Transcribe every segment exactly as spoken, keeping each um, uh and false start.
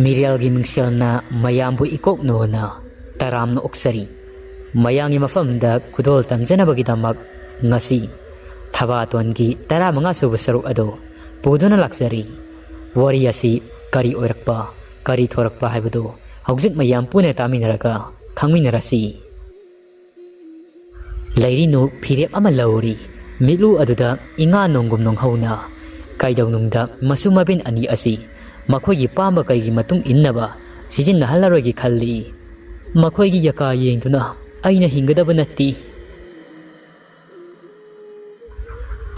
ꯃꯤꯔꯦꯜꯒꯤ ꯃꯤꯡꯁꯦꯜꯅ ꯃꯌꯥꯝꯕꯨ ꯏꯀꯣꯛꯅꯣꯅ ꯇꯔꯥꯝꯅ ꯑꯣꯛꯆꯔꯤ꯫ ꯃꯌꯥꯝꯒꯤ ꯃꯐꯝꯗ ꯈꯨꯗꯣꯜ ꯇꯝꯖꯅꯕꯒꯤꯗꯃꯛ ꯉꯁꯤ ꯊꯕꯥꯇꯣꯟꯒꯤ ꯇꯔꯥꯃꯉꯥ ꯁꯨꯕ ꯁꯔꯨꯛ ꯑꯗꯨ ꯄꯨꯗꯨꯅ ꯂꯥꯛꯆꯔꯤ꯫ ꯋꯥꯔꯤ ꯑꯁꯤ ꯀꯔꯤ ꯑꯣꯏꯔꯛꯄ, ꯀꯔꯤ ꯊꯣꯔꯛꯄ ꯍꯥꯏꯕꯗꯨ ꯍꯧꯖꯤꯛ ꯃꯌꯥꯝ ꯄꯨꯟꯅ ꯇꯥꯃꯤꯟꯅꯔꯒ ꯈꯪꯃꯤꯟꯅꯔꯁꯤ꯫ ꯂꯩꯔꯤꯅꯨ ꯐꯤꯔꯦꯞ ꯑꯃ ꯂꯧꯔꯤ꯫ ꯃꯤꯠꯂꯨ ꯑꯗꯨꯗ ꯏꯉꯥ ꯅꯣꯡꯒꯨꯝ ꯅꯣꯡꯍꯧꯅ ꯀꯩꯗꯧꯅꯨꯡꯗ ꯃꯁꯨ ꯃꯕꯦꯟ ꯑꯅꯤ ꯑꯁꯤ ꯃꯈꯣꯏꯒꯤ ꯄꯥꯝꯕ ꯀꯩꯒꯤ ꯃꯇꯨꯡ ꯏꯟꯅꯕ ꯁꯤꯖꯤꯟꯅꯍꯜꯂꯔꯣꯏꯒꯦ ꯈꯜꯂꯤ꯫ ꯃꯈꯣꯏꯒꯤ ꯌꯀꯥ ꯌꯦꯡꯗꯨꯅ ꯑꯩꯅ ꯍꯤꯡꯒꯗꯕ ꯅꯠꯇꯦ꯫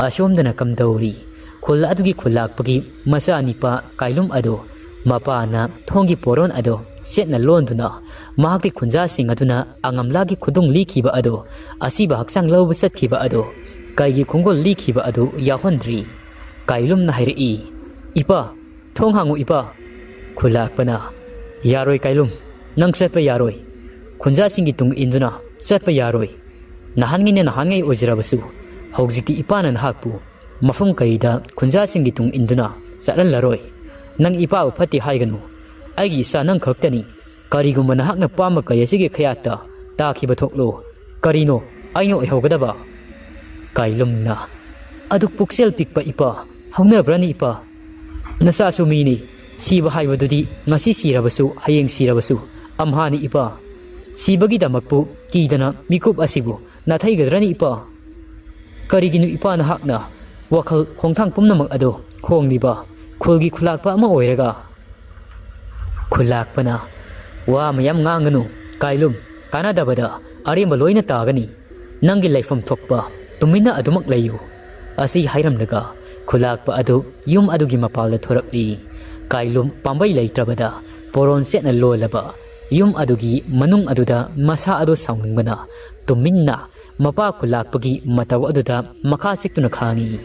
ꯑꯁꯣꯝꯗꯅ ꯀꯝꯗꯧꯔꯤ? ꯈꯨꯜ ꯑꯗꯨꯒꯤ ꯈꯨꯜꯂꯥꯛꯄꯒꯤ ꯃꯆꯥꯅꯤꯄꯥ ꯀꯥꯏꯂꯨꯝ ꯑꯗꯨ ꯃꯄꯥꯅ ꯊꯣꯡꯒꯤ ꯄꯣꯔꯣꯟ ꯑꯗꯨ ꯆꯦꯠꯅ ꯂꯣꯟꯗꯨꯅ ꯃꯍꯥꯛꯀꯤ ꯈꯨꯟꯖꯥꯁꯤꯡ ꯑꯗꯨꯅ ꯑꯉꯝꯂꯥꯒꯤ ꯈꯨꯗꯨꯡ ꯂꯤꯈꯤꯕ ꯑꯗꯨ, ꯑꯁꯤꯕ ꯍꯛꯆꯥꯡ ꯂꯧꯕ ꯆꯠꯈꯤꯕ ꯑꯗꯨ, ꯀꯩꯒꯤ ꯈꯣꯡꯒꯨꯜ ꯂꯤꯈꯤꯕ ꯑꯗꯨ ꯌꯥꯎꯍꯟꯗ꯭ꯔꯤ꯫ ꯀꯥꯏꯂꯨꯝꯅ ꯍꯥꯏꯔꯛꯏ, "ꯏꯄꯥ, ꯊꯣꯡ ꯍꯥꯡꯉꯨ ꯏꯄꯥ!" ꯈꯨꯜꯂꯥꯛꯄꯅ, "ꯌꯥꯔꯣꯏ ꯀꯥꯏꯂꯨꯝ, ꯅꯪ ꯆꯠꯄ ꯌꯥꯔꯣꯏ꯫ ꯈꯨꯟꯖꯥꯁꯤꯡꯒꯤ ꯇꯨꯡ ꯏꯟꯗꯨꯅ ꯆꯠꯄ ꯌꯥꯔꯣꯏ꯫ ꯅꯍꯥꯟꯉꯩꯅ ꯅꯍꯥꯟꯉꯩ ꯑꯣꯏꯖꯔꯕꯁꯨ ꯍꯧꯖꯤꯛꯇꯤ ꯏꯄꯥꯅ ꯅꯍꯥꯛꯄꯨ ꯃꯐꯝ ꯀꯩꯗ ꯈꯨꯟꯖꯥꯁꯤꯡꯒꯤ ꯇꯨꯡ ꯏꯟꯗꯨꯅ ꯆꯠꯍꯜꯂꯔꯣꯏ꯫ ꯅꯪ ꯏꯄꯥꯕꯨ ꯐꯠꯇꯦ ꯍꯥꯏꯒꯅꯨ꯫ ꯑꯩꯒꯤ ꯏꯆꯥ ꯅꯪ ꯈꯛꯇꯅꯤ꯫ ꯀꯔꯤꯒꯨꯝꯕ ꯅꯍꯥꯛꯅ ꯄꯥꯝꯕ ꯀꯩ ꯑꯁꯤꯒꯤ ꯈꯌꯥꯠꯇ ꯇꯥꯈꯤꯕ ꯊꯣꯛꯂꯣ꯫ ꯀꯔꯤꯅꯣ ꯑꯩꯅ ꯑꯣꯏꯍꯧꯒꯗꯕ?" ꯀꯥꯏꯂꯨꯝꯅ, "ꯑꯗꯨꯛ ꯄꯨꯛꯆꯦꯜ ꯄꯤꯛꯄ ꯏꯄꯥ, ꯍꯧꯅꯕ꯭ꯔꯅꯤ ꯏꯄꯥ? ꯅꯆꯥꯁꯨ ꯃꯤꯅꯤ꯫ ꯁꯤꯕ ꯍꯥꯏꯕꯗꯨꯗꯤ ꯉꯁꯤ ꯁꯤꯔꯕꯁꯨ, ꯍꯌꯦꯡ ꯁꯤꯔꯕꯁꯨ ꯑꯝꯍꯥꯅꯤ ꯏꯄꯥ꯫ ꯁꯤꯕꯒꯤꯗꯃꯛꯄꯨ ꯀꯤꯗꯅ ꯃꯤꯀꯨꯞ ꯑꯁꯤꯕꯨ ꯅꯥꯊꯩꯒꯗ꯭ꯔꯅꯤ ꯏꯄꯥ? ꯀꯔꯤꯒꯤꯅꯣ ꯏꯄꯥ ꯅꯍꯥꯛꯅ ꯋꯥꯈꯜ ꯈꯣꯡꯊꯥꯡ ꯄꯨꯝꯅꯃꯛ ꯑꯗꯨ ꯍꯣꯡꯂꯤꯕ ꯈꯨꯜꯒꯤ ꯈꯨꯂꯥꯛꯄ ꯑꯃ ꯑꯣꯏꯔꯒ?" ꯈꯨꯜꯂꯥꯛꯄꯅ, "ꯋꯥ ꯃꯌꯥꯝ ꯉꯥꯡꯒꯅꯨ, ꯀꯥꯏꯂꯨꯝ, ꯀꯥꯟꯅꯗꯕꯗ ꯑꯔꯦꯝꯕ ꯂꯣꯏꯅ ꯇꯥꯒꯅꯤ꯫ ꯅꯪꯒꯤ ꯂꯩꯐꯝ ꯊꯣꯛꯄ ꯇꯨꯃꯤꯟꯅ ꯑꯗꯨꯃꯛ ꯂꯩꯌꯨ"꯫ ꯑꯁꯤ ꯍꯥꯏꯔꯝꯂꯒ ꯈꯨꯜꯂꯥꯛꯄ ꯑꯗꯨ ꯌꯨꯝ ꯑꯗꯨꯒꯤ ꯃꯄꯥꯜꯗ ꯊꯣꯔꯛꯂꯤ꯫ ꯀꯥꯏꯂꯨꯝ ꯄꯥꯝꯕꯩ ꯂꯩꯇ꯭ꯔꯕꯗ ꯄꯣꯔꯣꯟ ꯁꯦꯠꯅ ꯂꯣꯜꯂꯕ ꯌꯨꯝ ꯑꯗꯨꯒꯤ ꯃꯅꯨꯡ ꯑꯗꯨꯗ ꯃꯁꯥ ꯑꯗꯨ ꯁꯥꯎꯅꯤꯡꯕꯅ ꯇꯨꯃꯤꯟꯅ ꯃꯄꯥ ꯈꯨꯜꯂꯥꯛꯄꯒꯤ ꯃꯇꯧ ꯑꯗꯨꯗ ꯃꯈꯥ ꯆꯤꯛꯇꯨꯅ ꯈꯥꯡꯉꯤ꯫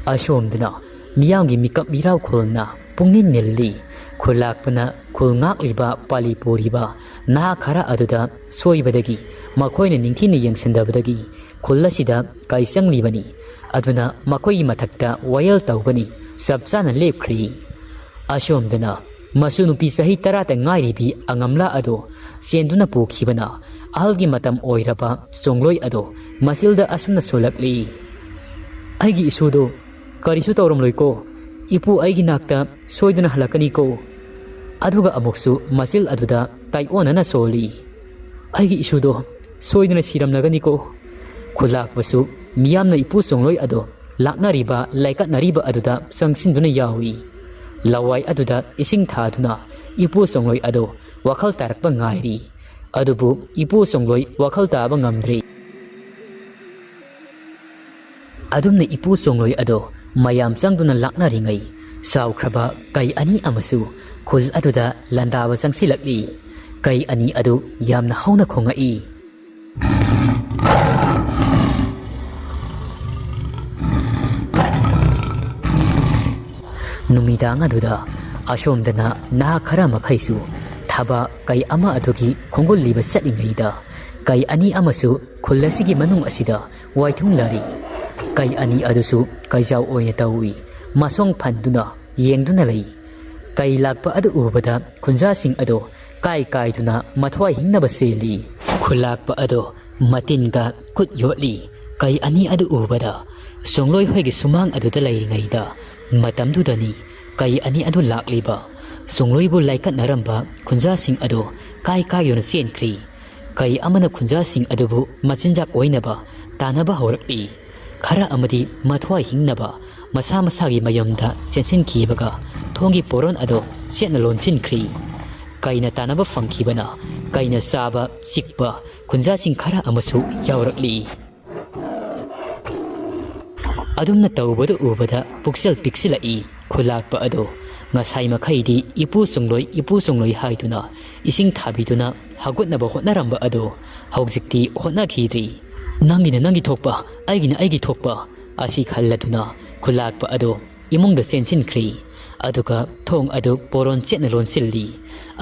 ꯑꯁꯣꯝꯗꯅ ꯃꯤꯌꯥꯝꯒꯤ ꯃꯤꯀꯞ ꯃꯤꯔꯥꯎ ꯈꯨꯜꯅ ꯄꯨꯡꯅꯤꯟ ꯅꯤꯜꯂꯤ꯫ ꯈꯨꯜꯂꯥꯛꯄꯅ ꯈꯨꯜ ꯉꯥꯛꯂꯤꯕ ꯄꯥꯂꯤ ꯄꯨꯔꯤꯕ ꯅꯍꯥ ꯈꯔ ꯑꯗꯨꯗ ꯁꯣꯏꯕꯗꯒꯤ, ꯃꯈꯣꯏꯅ ꯅꯤꯡꯊꯤꯅ ꯌꯦꯡꯁꯤꯟꯗꯕꯗꯒꯤ ꯈꯨꯜ ꯑꯁꯤꯗ ꯀꯥꯏ ꯆꯪꯂꯤꯕꯅꯤ꯫ ꯑꯗꯨꯅ ꯃꯈꯣꯏꯒꯤ ꯃꯊꯛꯇ ꯋꯥꯌꯦꯜ ꯇꯧꯒꯅꯤ꯫ ꯆꯞ ꯆꯥꯅ ꯂꯦꯞꯈ꯭ꯔꯤ꯫ ꯑꯁꯣꯝꯗꯅ ꯃꯁꯨ ꯅꯨꯄꯤ ꯆꯍꯤ ꯇꯔꯥꯇ ꯉꯥꯏꯔꯤꯕꯤ ꯑꯉꯝꯂꯥ ꯑꯗꯣ ꯆꯦꯟꯗꯨꯅ ꯄꯨꯈꯤꯕꯅ ꯑꯍꯜꯒꯤ ꯃꯇꯝ ꯑꯣꯏꯔꯕ ꯆꯣꯡꯂꯣꯏ ꯑꯗꯣ ꯃꯆꯤꯜꯗ ꯑꯁꯨꯝꯅ ꯁꯣꯜꯂꯛꯂꯤ, "ꯑꯩꯒꯤ ꯏꯁꯨꯗꯣ ꯀꯔꯤꯁꯨ ꯇꯧꯔꯝꯂꯣꯏꯀꯣ꯫ ꯏꯄꯨ ꯑꯩꯒꯤ ꯅꯥꯛꯇ ꯁꯣꯏꯗꯅ ꯍꯜꯂꯛꯀꯅꯤꯀꯣ"꯫ ꯑꯗꯨꯒ ꯑꯃꯨꯛꯁꯨ ꯃꯆꯤꯜ ꯑꯗꯨꯗ ꯇꯥꯏꯑꯣꯟꯅꯅ ꯁꯣꯜꯂꯤ, "ꯑꯩꯒꯤ ꯏꯁꯨꯗꯣ ꯁꯣꯏꯗꯅ ꯁꯤꯔꯝꯂꯒꯅꯤꯀꯣ"꯫ ꯈꯨꯂꯥꯛꯄꯁꯨ ꯃꯤꯌꯥꯝꯅ ꯏꯄꯨ ꯆꯣꯡꯂꯣꯏ ꯑꯗꯣ ꯂꯥꯛꯅꯔꯤꯕ ꯂꯥꯏꯀꯠꯅꯔꯤꯕ ꯑꯗꯨꯗ ꯆꯪꯁꯤꯟꯗꯨꯅ ꯌꯥꯎꯏ꯫ ꯂꯋꯥꯏ ꯑꯗꯨꯗ ꯏꯁꯤꯡ ꯊꯥꯗꯨꯅ ꯏꯄꯨ ꯆꯣꯡꯂꯣꯏ ꯑꯗꯣ ꯋꯥꯈꯜ ꯇꯥꯔꯛꯄ ꯉꯥꯏꯔꯤ꯫ ꯑꯗꯨꯕꯨ ꯏꯄꯨ ꯆꯣꯡꯂꯣꯏ ꯋꯥꯈꯜ ꯇꯥꯕ ꯉꯝꯗ꯭ꯔꯤ꯫ ꯑꯗꯨꯝꯅ ꯏꯄꯨ ꯆꯣꯡꯂꯣꯏ ꯑꯗꯣ ꯃꯌꯥꯝ ꯆꯪꯗꯨꯅ ꯂꯥꯛꯅꯔꯤꯉꯩ, ꯆꯥꯎꯈ꯭ꯔꯕ ꯀꯩ ꯑꯅꯤ ꯑꯃꯁꯨ ꯈꯨꯜ ꯑꯗꯨꯗ ꯂꯥꯟꯗꯥꯕ ꯆꯪꯁꯤꯜꯂꯛꯂꯤ꯫ ꯀꯩ ꯑꯅꯤ ꯑꯗꯨ ꯌꯥꯝꯅ ꯍꯧꯅ ꯈꯣꯡꯉꯛꯏ꯫ ꯅꯨꯃꯤꯗꯥꯡ ꯑꯗꯨꯗ ꯑꯁꯣꯝꯗꯅ ꯅꯍꯥ ꯈꯔ ꯃꯈꯩꯁꯨ ꯊꯕꯛ ꯀꯩ ꯑꯃ ꯑꯗꯨꯒꯤ ꯈꯣꯡꯒꯨꯜꯂꯤꯕ ꯆꯠꯂꯤꯉꯩꯗ, ꯀꯩ ꯑꯅꯤ ꯑꯃꯁꯨ ꯈꯨꯜ ꯑꯁꯤꯒꯤ ꯃꯅꯨꯡ ꯑꯁꯤꯗ ꯋꯥꯏꯊꯨꯡꯂꯔꯤ꯫ ꯀꯩ ꯑꯅꯤ ꯑꯗꯨꯁꯨ ꯀꯩꯖꯥꯎ ꯑꯣꯏꯅ ꯇꯧꯏ, ꯃꯁꯣꯡ ꯐꯟꯗꯨꯅ ꯌꯦꯡꯗꯨꯅ ꯂꯩ꯫ ꯀꯩ ꯂꯥꯛꯄ ꯑꯗꯨ ꯎꯕꯗ ꯈꯨꯟꯖꯥꯁꯤꯡ ꯑꯗꯣ ꯀꯥꯏ ꯀꯥꯏꯗꯨꯅ ꯃꯊ꯭ꯋꯥꯏ ꯍꯤꯡꯅꯕ ꯆꯦꯜꯂꯤ꯫ ꯈꯨꯂꯥꯛꯄ ꯑꯗꯣ ꯃꯇꯤꯟꯒ ꯈꯨꯠ ꯌꯣꯠꯂꯤ꯫ ꯀꯩ ꯑꯅꯤ ꯑꯗꯨ ꯎꯕꯗ ꯆꯣꯡꯂꯣꯏ ꯍꯣꯏꯒꯤ ꯁꯨꯃꯥꯡ ꯑꯗꯨꯗ ꯂꯩꯔꯤꯉꯩꯗ, ꯃꯇꯝꯗꯨꯗꯅꯤ ꯀꯩ ꯑꯅꯤ ꯑꯗꯨ ꯂꯥꯛꯂꯤꯕ꯫ ꯆꯣꯡꯂꯣꯏꯕꯨ ꯂꯥꯏꯀꯠꯅꯔꯝꯕ ꯈꯨꯟꯖꯥꯁꯤꯡ ꯑꯗꯣ ꯀꯥꯏ ꯀꯥꯏꯗꯨꯅ ꯆꯦꯟꯈ꯭ꯔꯤ꯫ ꯀꯩ ꯑꯃꯅ ꯈꯨꯟꯖꯥꯁꯤꯡ ꯑꯗꯨꯕꯨ ꯃꯆꯤꯟꯖꯥꯛ ꯑꯣꯏꯅꯕ ꯇꯥꯟꯅꯕ ꯍꯧꯔꯛꯂꯤ꯫ ꯈꯔ ꯑꯃꯗꯤ ꯃꯊ꯭ꯋꯥꯏ ꯍꯤꯡꯅꯕ ꯃꯁꯥ ꯃꯁꯥꯒꯤ ꯃꯌꯨꯝꯗ ꯆꯦꯟꯁꯤꯟꯈꯤꯕꯒ ꯊꯣꯡꯒꯤ ꯄꯣꯔꯣꯟ ꯑꯗꯨ ꯆꯦꯠꯅ ꯂꯣꯟꯁꯤꯟꯈ꯭ꯔꯤ꯫ ꯀꯩꯅ ꯇꯥꯟꯅꯕ ꯐꯪꯈꯤꯕꯅ ꯀꯩꯅ ꯆꯥꯕ ꯆꯤꯛꯄ ꯈꯨꯟꯖꯥꯁꯤꯡ ꯈꯔ ꯑꯃꯁꯨ ꯌꯥꯎꯔꯛꯂꯤ꯫ ꯑꯗꯨꯝꯅ ꯇꯧꯕꯗꯨ ꯎꯕꯗ ꯄꯨꯛꯆꯦꯜ ꯄꯤꯛꯁꯤꯜꯂꯛꯏ꯫ ꯈꯨꯂꯥꯛꯄ ꯑꯗꯣ ꯉꯁꯥꯏ ꯃꯈꯩꯗꯤ ꯏꯄꯨ ꯆꯣꯡꯂꯣꯏ, ꯏꯄꯨ ꯆꯣꯡꯂꯣꯏ ꯍꯥꯏꯗꯨꯅ ꯏꯁꯤꯡ ꯊꯥꯕꯤꯗꯨꯅ ꯍꯧꯒꯠꯅꯕ ꯍꯣꯠꯅꯔꯝꯕ ꯑꯗꯣ ꯍꯧꯖꯤꯛꯇꯤ ꯍꯣꯠꯅꯈꯤꯗ꯭ꯔꯤ꯫ "ꯅꯪꯒꯤꯅ ꯅꯪꯒꯤ ꯊꯣꯛꯄ, ꯑꯩꯒꯤꯅ ꯑꯩꯒꯤ ꯊꯣꯛꯄ" ꯑꯁꯤ ꯈꯜꯂꯗꯨꯅ ꯈꯨꯂꯥꯛꯄ ꯑꯗꯣ ꯏꯃꯨꯡꯗ ꯆꯦꯟꯁꯤꯟꯈ꯭ꯔꯤ꯫ ꯑꯗꯨꯒ ꯊꯣꯡ ꯑꯗꯨ ꯄꯣꯔꯣꯟ ꯆꯦꯠꯅ ꯂꯣꯟꯁꯤꯜꯂꯤ꯫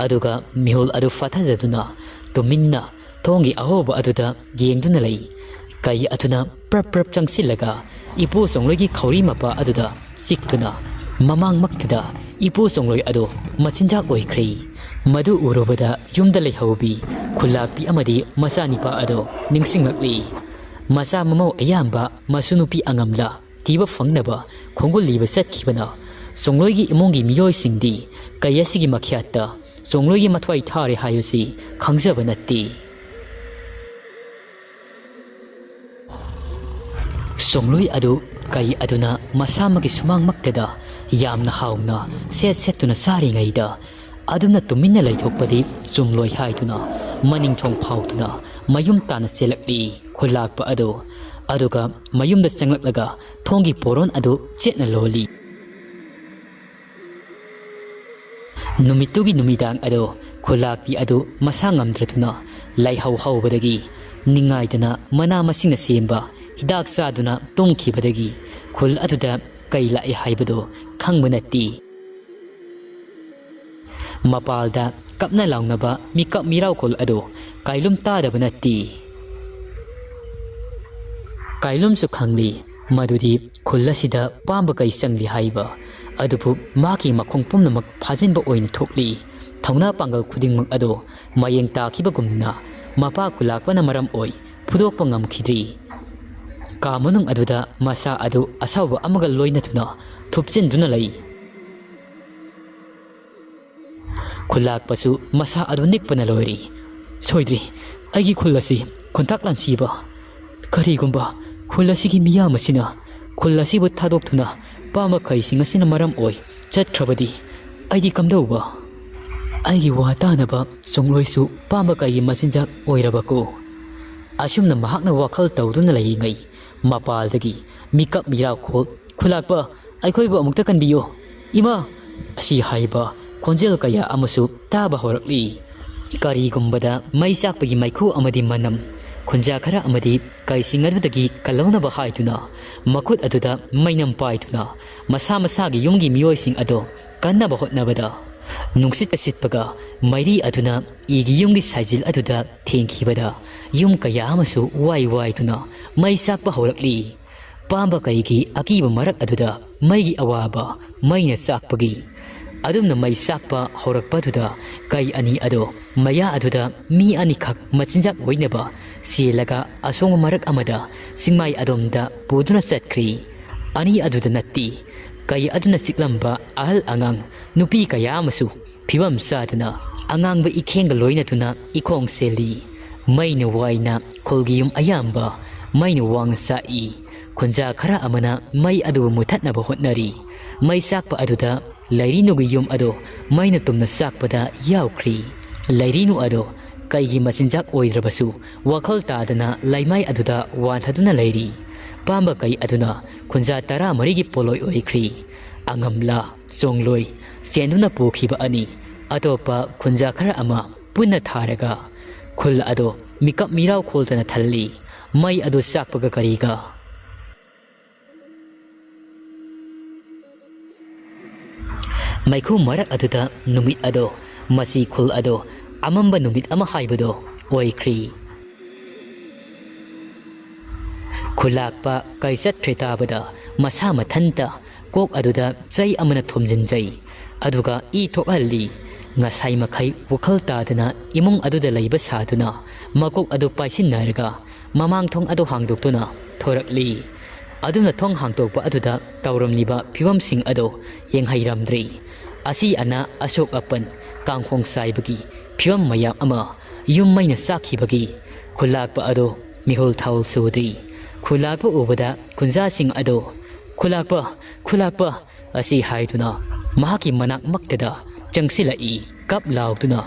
ꯑꯗꯨꯒ ꯃꯤꯍꯨꯜ ꯑꯗꯨ ꯐꯥꯊꯖꯗꯨꯅ ꯇꯨꯃꯤꯟꯅ ꯊꯣꯡꯒꯤ ꯑꯍꯣꯕ ꯑꯗꯨꯗ ꯌꯦꯡꯗꯨꯅ ꯂꯩ꯫ ꯀꯩ ꯑꯗꯨꯅ ꯄ꯭ꯔꯞ ꯄ꯭ꯔꯞ ꯆꯪꯁꯤꯜꯂꯒ ꯏꯄꯨ ꯆꯣꯡꯂꯣꯏꯒꯤ ꯈꯧꯔꯤ ꯃꯄꯥ ꯑꯗꯨꯗ ꯆꯤꯛꯇꯨꯅ ꯃꯃꯥꯡꯃꯛꯇꯗ ꯏꯄꯨ ꯆꯣꯡꯂꯣꯏ ꯑꯗꯨ ꯃꯆꯤꯟꯖꯥꯛ ꯑꯣꯏꯈ꯭ꯔꯦ꯫ ꯃꯗꯨ ꯎꯔꯨꯕꯗ ꯌꯨꯝꯗ ꯂꯩꯍꯧꯕꯤ ꯈꯨꯜꯂꯥꯛꯄꯤ ꯑꯃꯗꯤ ꯃꯆꯥꯅꯤꯄꯥ ꯑꯗꯨ ꯅꯤꯡꯁꯤꯡꯂꯛꯂꯤ꯫ ꯃꯆꯥ ꯃꯃꯧ ꯑꯌꯥꯝꯕ ꯃꯁꯨ ꯅꯨꯄꯤ ꯑꯉꯝꯂ ꯊꯤꯕ ꯐꯪꯅꯕ ꯈꯣꯡꯒꯨꯜ ꯂꯤꯕ ꯆꯠꯈꯤꯕꯅ ꯆꯣꯡꯂꯣꯏꯒꯤ ꯏꯃꯨꯡꯒꯤ ꯃꯤꯑꯣꯏꯁꯤꯡꯗꯤ ꯀꯩ ꯑꯁꯤꯒꯤ ꯃꯈ꯭ꯌꯥꯠꯇ ꯆꯣꯡꯂꯣꯏꯒꯤ ꯃꯊ꯭ꯋꯥꯏ ꯊꯥꯔꯦ ꯍꯥꯏꯕꯁꯤ ꯈꯪꯖꯕ ꯅꯠꯇꯦ꯫ ꯆꯣꯡꯂꯣꯏ ꯑꯗꯨ ꯀꯩ ꯑꯗꯨꯅ ꯃꯁꯥꯃꯛꯀꯤ ꯁꯨꯃꯥꯡꯃꯛꯇꯗ ꯌꯥꯝꯅ ꯍꯥꯎꯅ ꯁꯦꯠ ꯁꯦꯠꯇꯨꯅ ꯆꯥꯔꯤꯉꯩꯗ ꯑꯗꯨꯝꯅ ꯇꯨꯃꯤꯟꯅ ꯂꯩꯊꯣꯛꯄꯗꯤ ꯆꯨꯝꯂꯣꯏ ꯍꯥꯏꯗꯨꯅ ꯃꯅꯤꯡ ꯊꯣꯡ ꯐꯥꯎꯗꯨꯅ ꯃꯌꯨꯝ ꯇꯥꯟꯅ ꯆꯦꯜꯂꯛꯂꯤ ꯈꯨꯜꯂꯥꯛꯄ ꯑꯗꯨ꯫ ꯑꯗꯨꯒ ꯃꯌꯨꯝꯗ ꯆꯪꯂꯛꯂꯒ ꯊꯣꯡꯒꯤ ꯄꯣꯔꯣꯟ ꯑꯗꯨ ꯆꯦꯠꯅ ꯂꯣꯜꯂꯤ꯫ ꯅꯨꯃꯤꯠꯇꯨꯒꯤ ꯅꯨꯃꯤꯗꯥꯡ ꯑꯗꯨ ꯈꯨꯜꯂꯥꯛꯄꯤ ꯑꯗꯨ ꯃꯁꯥ ꯉꯝꯗ꯭ꯔꯗꯨꯅ ꯂꯥꯏꯍꯧ ꯍꯧꯕꯗꯒꯤ ꯅꯤꯡꯉꯥꯏꯗꯅ ꯃꯅꯥ ꯃꯁꯤꯡꯅ ꯁꯦꯝꯕ ꯍꯤꯗꯥꯛ ꯆꯥꯗꯨꯅ ꯇꯨꯝꯈꯤꯕꯗꯒꯤ ꯈꯨꯜ ꯑꯗꯨꯗ ꯀꯩ ꯂꯥꯛꯏ ꯍꯥꯏꯕꯗꯨ ꯈꯪꯕ ꯅꯠꯇꯦ꯫ ꯃꯄꯥꯜꯗ ꯀꯞꯅ ꯂꯥꯎꯅꯕ ꯃꯤꯀꯞ ꯃꯤꯔꯥꯎꯈꯣꯜ ꯑꯗꯨ ꯀꯥꯏꯂꯨꯝ ꯇꯥꯗꯕ ꯅꯠꯇꯦ꯫ ꯀꯥꯏꯂꯨꯝꯁꯨ ꯈꯪꯂꯤ ꯃꯗꯨꯗꯤ ꯈꯨꯜ ꯑꯁꯤꯗ ꯄꯥꯝꯕ ꯀꯩ ꯆꯪꯂꯤ ꯍꯥꯏꯕ꯫ ꯑꯗꯨꯕꯨ ꯃꯍꯥꯛꯀꯤ ꯃꯈꯣꯡ ꯄꯨꯝꯅꯃꯛ ꯐꯥꯖꯤꯟꯕ ꯑꯣꯏꯅ ꯊꯣꯛꯂꯤ꯫ ꯊꯧꯅꯥ ꯄꯥꯡꯒꯜ ꯈꯨꯗꯤꯡꯃꯛ ꯑꯗꯨ ꯃꯌꯦꯡ ꯇꯥꯈꯤꯕꯒꯨꯝꯅ ꯃꯄꯥ ꯈꯨꯜꯂꯥꯛꯄꯅ ꯃꯔꯝ ꯑꯣꯏ ꯐꯨꯗꯣꯛꯄ ꯉꯝꯈꯤꯗ꯭ꯔꯤ꯫ ꯀꯥ ꯃꯅꯨꯡ ꯑꯗꯨꯗ ꯃꯁꯥ ꯑꯗꯨ ꯑꯁꯥꯎꯕ ꯑꯃꯒ ꯂꯣꯏꯅꯗꯨꯅ ꯊꯨꯞꯆꯤꯟꯗꯨꯅ ꯂꯩ꯫ ꯈꯨꯜꯂꯥꯛꯄꯁꯨ ꯃꯁꯥ ꯑꯗꯨ ꯅꯤꯛꯄꯅ ꯂꯣꯏꯔꯦ꯫ "ꯁꯣꯏꯗ꯭ꯔꯤ, ꯑꯩꯒꯤ ꯈꯨꯜ ꯑꯁꯤ ꯈꯨꯟꯇꯥꯛ ꯂꯥꯟꯁꯤꯕ꯫ ꯀꯔꯤꯒꯨꯝꯕ ꯈꯨꯜ ꯑꯁꯤꯒꯤ ꯃꯤꯌꯥꯝ ꯑꯁꯤꯅ ꯈꯨꯜ ꯑꯁꯤꯕꯨ ꯊꯥꯗꯣꯛꯇꯨꯅ ꯄꯥꯝꯕ ꯀꯩꯁꯤꯡ ꯑꯁꯤꯅ ꯃꯔꯝ ꯑꯣꯏ ꯆꯠꯈ꯭ꯔꯕꯗꯤ ꯑꯩꯗꯤ ꯀꯝꯗꯧꯕ? ꯑꯩꯒꯤ ꯋꯥ ꯇꯥꯅꯕ ꯆꯣꯡꯂꯣꯏꯁꯨ ꯄꯥꯝꯕ ꯀꯩꯒꯤ ꯃꯆꯤꯟꯖꯥꯛ ꯑꯣꯏꯔꯕꯀꯣ?" ꯑꯁꯨꯝꯅ ꯃꯍꯥꯛꯅ ꯋꯥꯈꯜ ꯇꯧꯗꯨꯅ ꯂꯩꯔꯤꯉꯩ ꯃꯄꯥꯜꯗꯒꯤ ꯃꯤꯀꯞ ꯃꯤꯔꯥꯎꯈꯣꯜ, "ꯈꯨꯜꯂꯥꯛꯄ, ꯑꯩꯈꯣꯏꯕꯨ ꯑꯃꯨꯛꯇ ꯀꯟꯕꯤꯌꯨ, ꯏꯃꯥ!" ꯑꯁꯤ ꯍꯥꯏꯕ ꯈꯣꯟꯖꯦꯜ ꯀꯌꯥ ꯑꯃꯁꯨ ꯇꯥꯕ ꯍꯧꯔꯛꯂꯤ꯫ ꯀꯔꯤꯒꯨꯝꯕꯗ ꯃꯩ ꯆꯥꯛꯄꯒꯤ ꯃꯩꯈꯨ ꯑꯃꯗꯤ ꯃꯅꯝ, ꯈꯨꯟꯖꯥ ꯈꯔ ꯑꯃꯗꯤ ꯀꯩꯁꯤꯡ ꯑꯗꯨꯗꯒꯤ ꯀꯜꯍꯧꯅꯕ ꯍꯥꯏꯗꯨꯅ ꯃꯈꯨꯠ ꯑꯗꯨꯗ ꯃꯩꯅꯝ ꯄꯥꯏꯗꯨꯅ ꯃꯁꯥ ꯃꯁꯥꯒꯤ ꯌꯨꯝꯒꯤ ꯃꯤꯑꯣꯏꯁꯤꯡ ꯑꯗꯨ ꯀꯟꯅꯕ ꯍꯣꯠꯅꯕꯗ ꯅꯨꯡꯁꯤꯠꯇ ꯁꯤꯠꯄꯒ ꯃꯩꯔꯤ ꯑꯗꯨꯅ ꯏꯒꯤ ꯌꯨꯝꯒꯤ ꯁꯥꯏꯖꯤꯜ ꯑꯗꯨꯗ ꯊꯦꯡꯈꯤꯕꯗ ꯌꯨꯝ ꯀꯌꯥ ꯑꯃꯁꯨ ꯋꯥꯏ ꯋꯥꯏꯗꯨꯅ ꯃꯩ ꯆꯥꯛꯄ ꯍꯧꯔꯛꯂꯤ꯫ ꯄꯥꯝꯕ ꯀꯩꯒꯤ ꯑꯀꯤꯕ ꯃꯔꯛ ꯑꯗꯨꯗ ꯃꯩꯒꯤ ꯑꯋꯥꯕ ꯃꯩꯅ ꯆꯥꯛꯄꯒꯤ ꯑꯗꯨꯝꯅ ꯃꯩ ꯆꯥꯛꯄ ꯍꯧꯔꯛꯄꯗꯨꯗ ꯀꯩ ꯑꯅꯤ ꯑꯗꯣ ꯃꯌꯥ ꯑꯗꯨꯗ ꯃꯤ ꯑꯅꯤꯈꯛ ꯃꯆꯤꯟꯖꯥꯛ ꯑꯣꯏꯅꯕ ꯆꯦꯜꯂꯒ ꯑꯁꯣꯡꯕ ꯃꯔꯛ ꯑꯃꯗ ꯆꯤꯡꯃꯥꯏ ꯑꯗꯣꯝꯗ ꯄꯨꯗꯨꯅ ꯆꯠꯈ꯭ꯔꯤ꯫ ꯑꯅꯤ ꯑꯗꯨꯗ ꯅꯠꯇꯦ, ꯀꯩ ꯑꯗꯨꯅ ꯆꯤꯛꯂꯝꯕ ꯑꯍꯜ ꯑꯉꯥꯡ ꯅꯨꯄꯤ ꯀꯌꯥ ꯑꯃꯁꯨ ꯐꯤꯕꯝ ꯆꯥꯗꯅ ꯑꯉꯥꯡꯕ ꯏꯈꯦꯡꯒ ꯂꯣꯏꯅꯗꯨꯅ ꯏꯈꯣꯡ ꯆꯦꯜꯂꯤ꯫ ꯃꯩꯅ ꯋꯥꯏꯅ ꯈꯨꯜꯒꯤ ꯌꯨꯝ ꯑꯌꯥꯝꯕ ꯃꯩꯅ ꯋꯥꯡꯅ ꯆꯥꯛꯏ꯫ ꯈꯨꯟꯖꯥ ꯈꯔ ꯑꯃꯅ ꯃꯩ ꯑꯗꯨꯕꯨ ꯃꯨꯊꯠꯅꯕ ꯍꯣꯠꯅꯔꯤ꯫ ꯃꯩ ꯆꯥꯛꯄ ꯑꯗꯨꯗ ꯂꯩꯔꯤꯅꯨꯒꯤ ꯌꯨꯝ ꯑꯗꯨ ꯃꯩꯅ ꯇꯨꯝꯅ ꯆꯥꯛꯄꯗ ꯌꯥꯎꯈ꯭ꯔꯤ꯫ ꯂꯩꯔꯤꯅꯨ ꯑꯗꯨ ꯀꯩꯒꯤ ꯃꯆꯤꯟꯖꯥꯛ ꯑꯣꯏꯗ꯭ꯔꯕꯁꯨ ꯋꯥꯈꯜ ꯇꯥꯗꯅ ꯂꯩꯃꯥꯏ ꯑꯗꯨꯗ ꯋꯥꯟꯊꯗꯨꯅ ꯂꯩꯔꯤ꯫ ꯄꯥꯝꯕ ꯀꯩ ꯑꯗꯨꯅ ꯈꯨꯟꯖꯥ ꯇꯔꯥꯃꯔꯤꯒꯤ ꯄꯣꯠꯂꯣꯏ ꯑꯣꯏꯈ꯭ꯔꯤ꯫ ꯑꯉꯝꯂꯥ, ꯆꯣꯡꯂꯣꯏ, ꯆꯦꯟꯗꯨꯅ ꯄꯨꯈꯤꯕ ꯑꯅꯤ, ꯑꯇꯣꯞꯄ ꯈꯨꯟꯖꯥ ꯈꯔ ꯑꯃ ꯄꯨꯟꯅ ꯊꯥꯔꯒ ꯈꯨꯜ ꯑꯗꯨ ꯃꯤꯀꯞ ꯃꯤꯔꯥꯎ ꯈꯣꯜꯗꯅ ꯊꯜꯂꯤ꯫ ꯃꯩ ꯑꯗꯨ ꯆꯥꯛꯄꯒ ꯀꯔꯤꯒ? ꯃꯩꯈꯨ ꯃꯔꯛ ꯑꯗꯨꯗ ꯅꯨꯃꯤꯠ ꯑꯗꯣ, ꯃꯁꯤ ꯈꯨꯜ ꯑꯗꯣ ꯑꯃꯝꯕ ꯅꯨꯃꯤꯠ ꯑꯃ ꯍꯥꯏꯕꯗꯣ ꯑꯣꯏꯈ꯭ꯔꯤ꯫ ꯈꯨꯂꯥꯛꯄ ꯀꯩ ꯆꯠꯈ꯭ꯔꯦ ꯇꯥꯕꯗ ꯃꯁꯥ ꯃꯊꯟꯇ ꯀꯣꯛ ꯑꯗꯨꯗ ꯆꯩ ꯑꯃꯅ ꯊꯣꯝꯖꯤꯟꯖꯩ꯫ ꯑꯗꯨꯒ ꯏ ꯊꯣꯛꯍꯜꯂꯤ꯫ ꯉꯁꯥꯏ ꯃꯈꯩ ꯋꯥꯈꯜ ꯇꯥꯗꯅ ꯏꯃꯨꯡ ꯑꯗꯨꯗ ꯂꯩꯕ ꯁꯥꯗꯨꯅ ꯃꯀꯣꯛ ꯑꯗꯨ ꯄꯥꯏꯁꯤꯟꯅꯔꯒ ꯃꯃꯥꯡ ꯊꯣꯡ ꯑꯗꯨ ꯍꯥꯡꯗꯣꯛꯇꯨꯅ ꯊꯣꯔꯛꯂꯤ꯫ ꯑꯗꯨꯅ ꯊꯣꯡ ꯍꯥꯡꯗꯣꯛꯄ ꯑꯗꯨꯗ ꯇꯧꯔꯝꯂꯤꯕ ꯐꯤꯕꯝꯁꯤꯡ ꯑꯗꯨ ꯌꯦꯡꯍꯩꯔꯝꯗ꯭ꯔꯤ꯫ ꯑꯁꯤ ꯑꯅꯥ, ꯑꯁꯣꯛ ꯑꯄꯟ, ꯀꯥꯡꯈꯣꯡ ꯆꯥꯏꯕꯒꯤ ꯐꯤꯕꯝ ꯃꯌꯥꯝ ꯑꯃ, ꯌꯨꯝ ꯃꯩꯅ ꯆꯥꯛꯈꯤꯕꯒꯤ ꯈꯨꯂꯥꯛꯄ ꯑꯗꯨ ꯃꯤꯍꯨꯜ ꯊꯥꯍꯨꯜ ꯁꯨꯗ꯭ꯔꯤ꯫ ꯈꯨꯂꯥꯛꯄ ꯎꯕꯗ ꯈꯨꯟꯖꯥꯁꯤꯡ ꯑꯗꯨ, "ꯈꯨꯂꯥꯛꯄ! ꯈꯨꯂꯥꯛꯄ!" ꯑꯁꯤ ꯍꯥꯏꯗꯨꯅ ꯃꯍꯥꯛꯀꯤ ꯃꯅꯥꯛꯃꯛꯇꯗ ꯆꯪꯁꯤꯜꯂꯛꯏ꯫ ꯀꯞ ꯂꯥꯎꯗꯨꯅ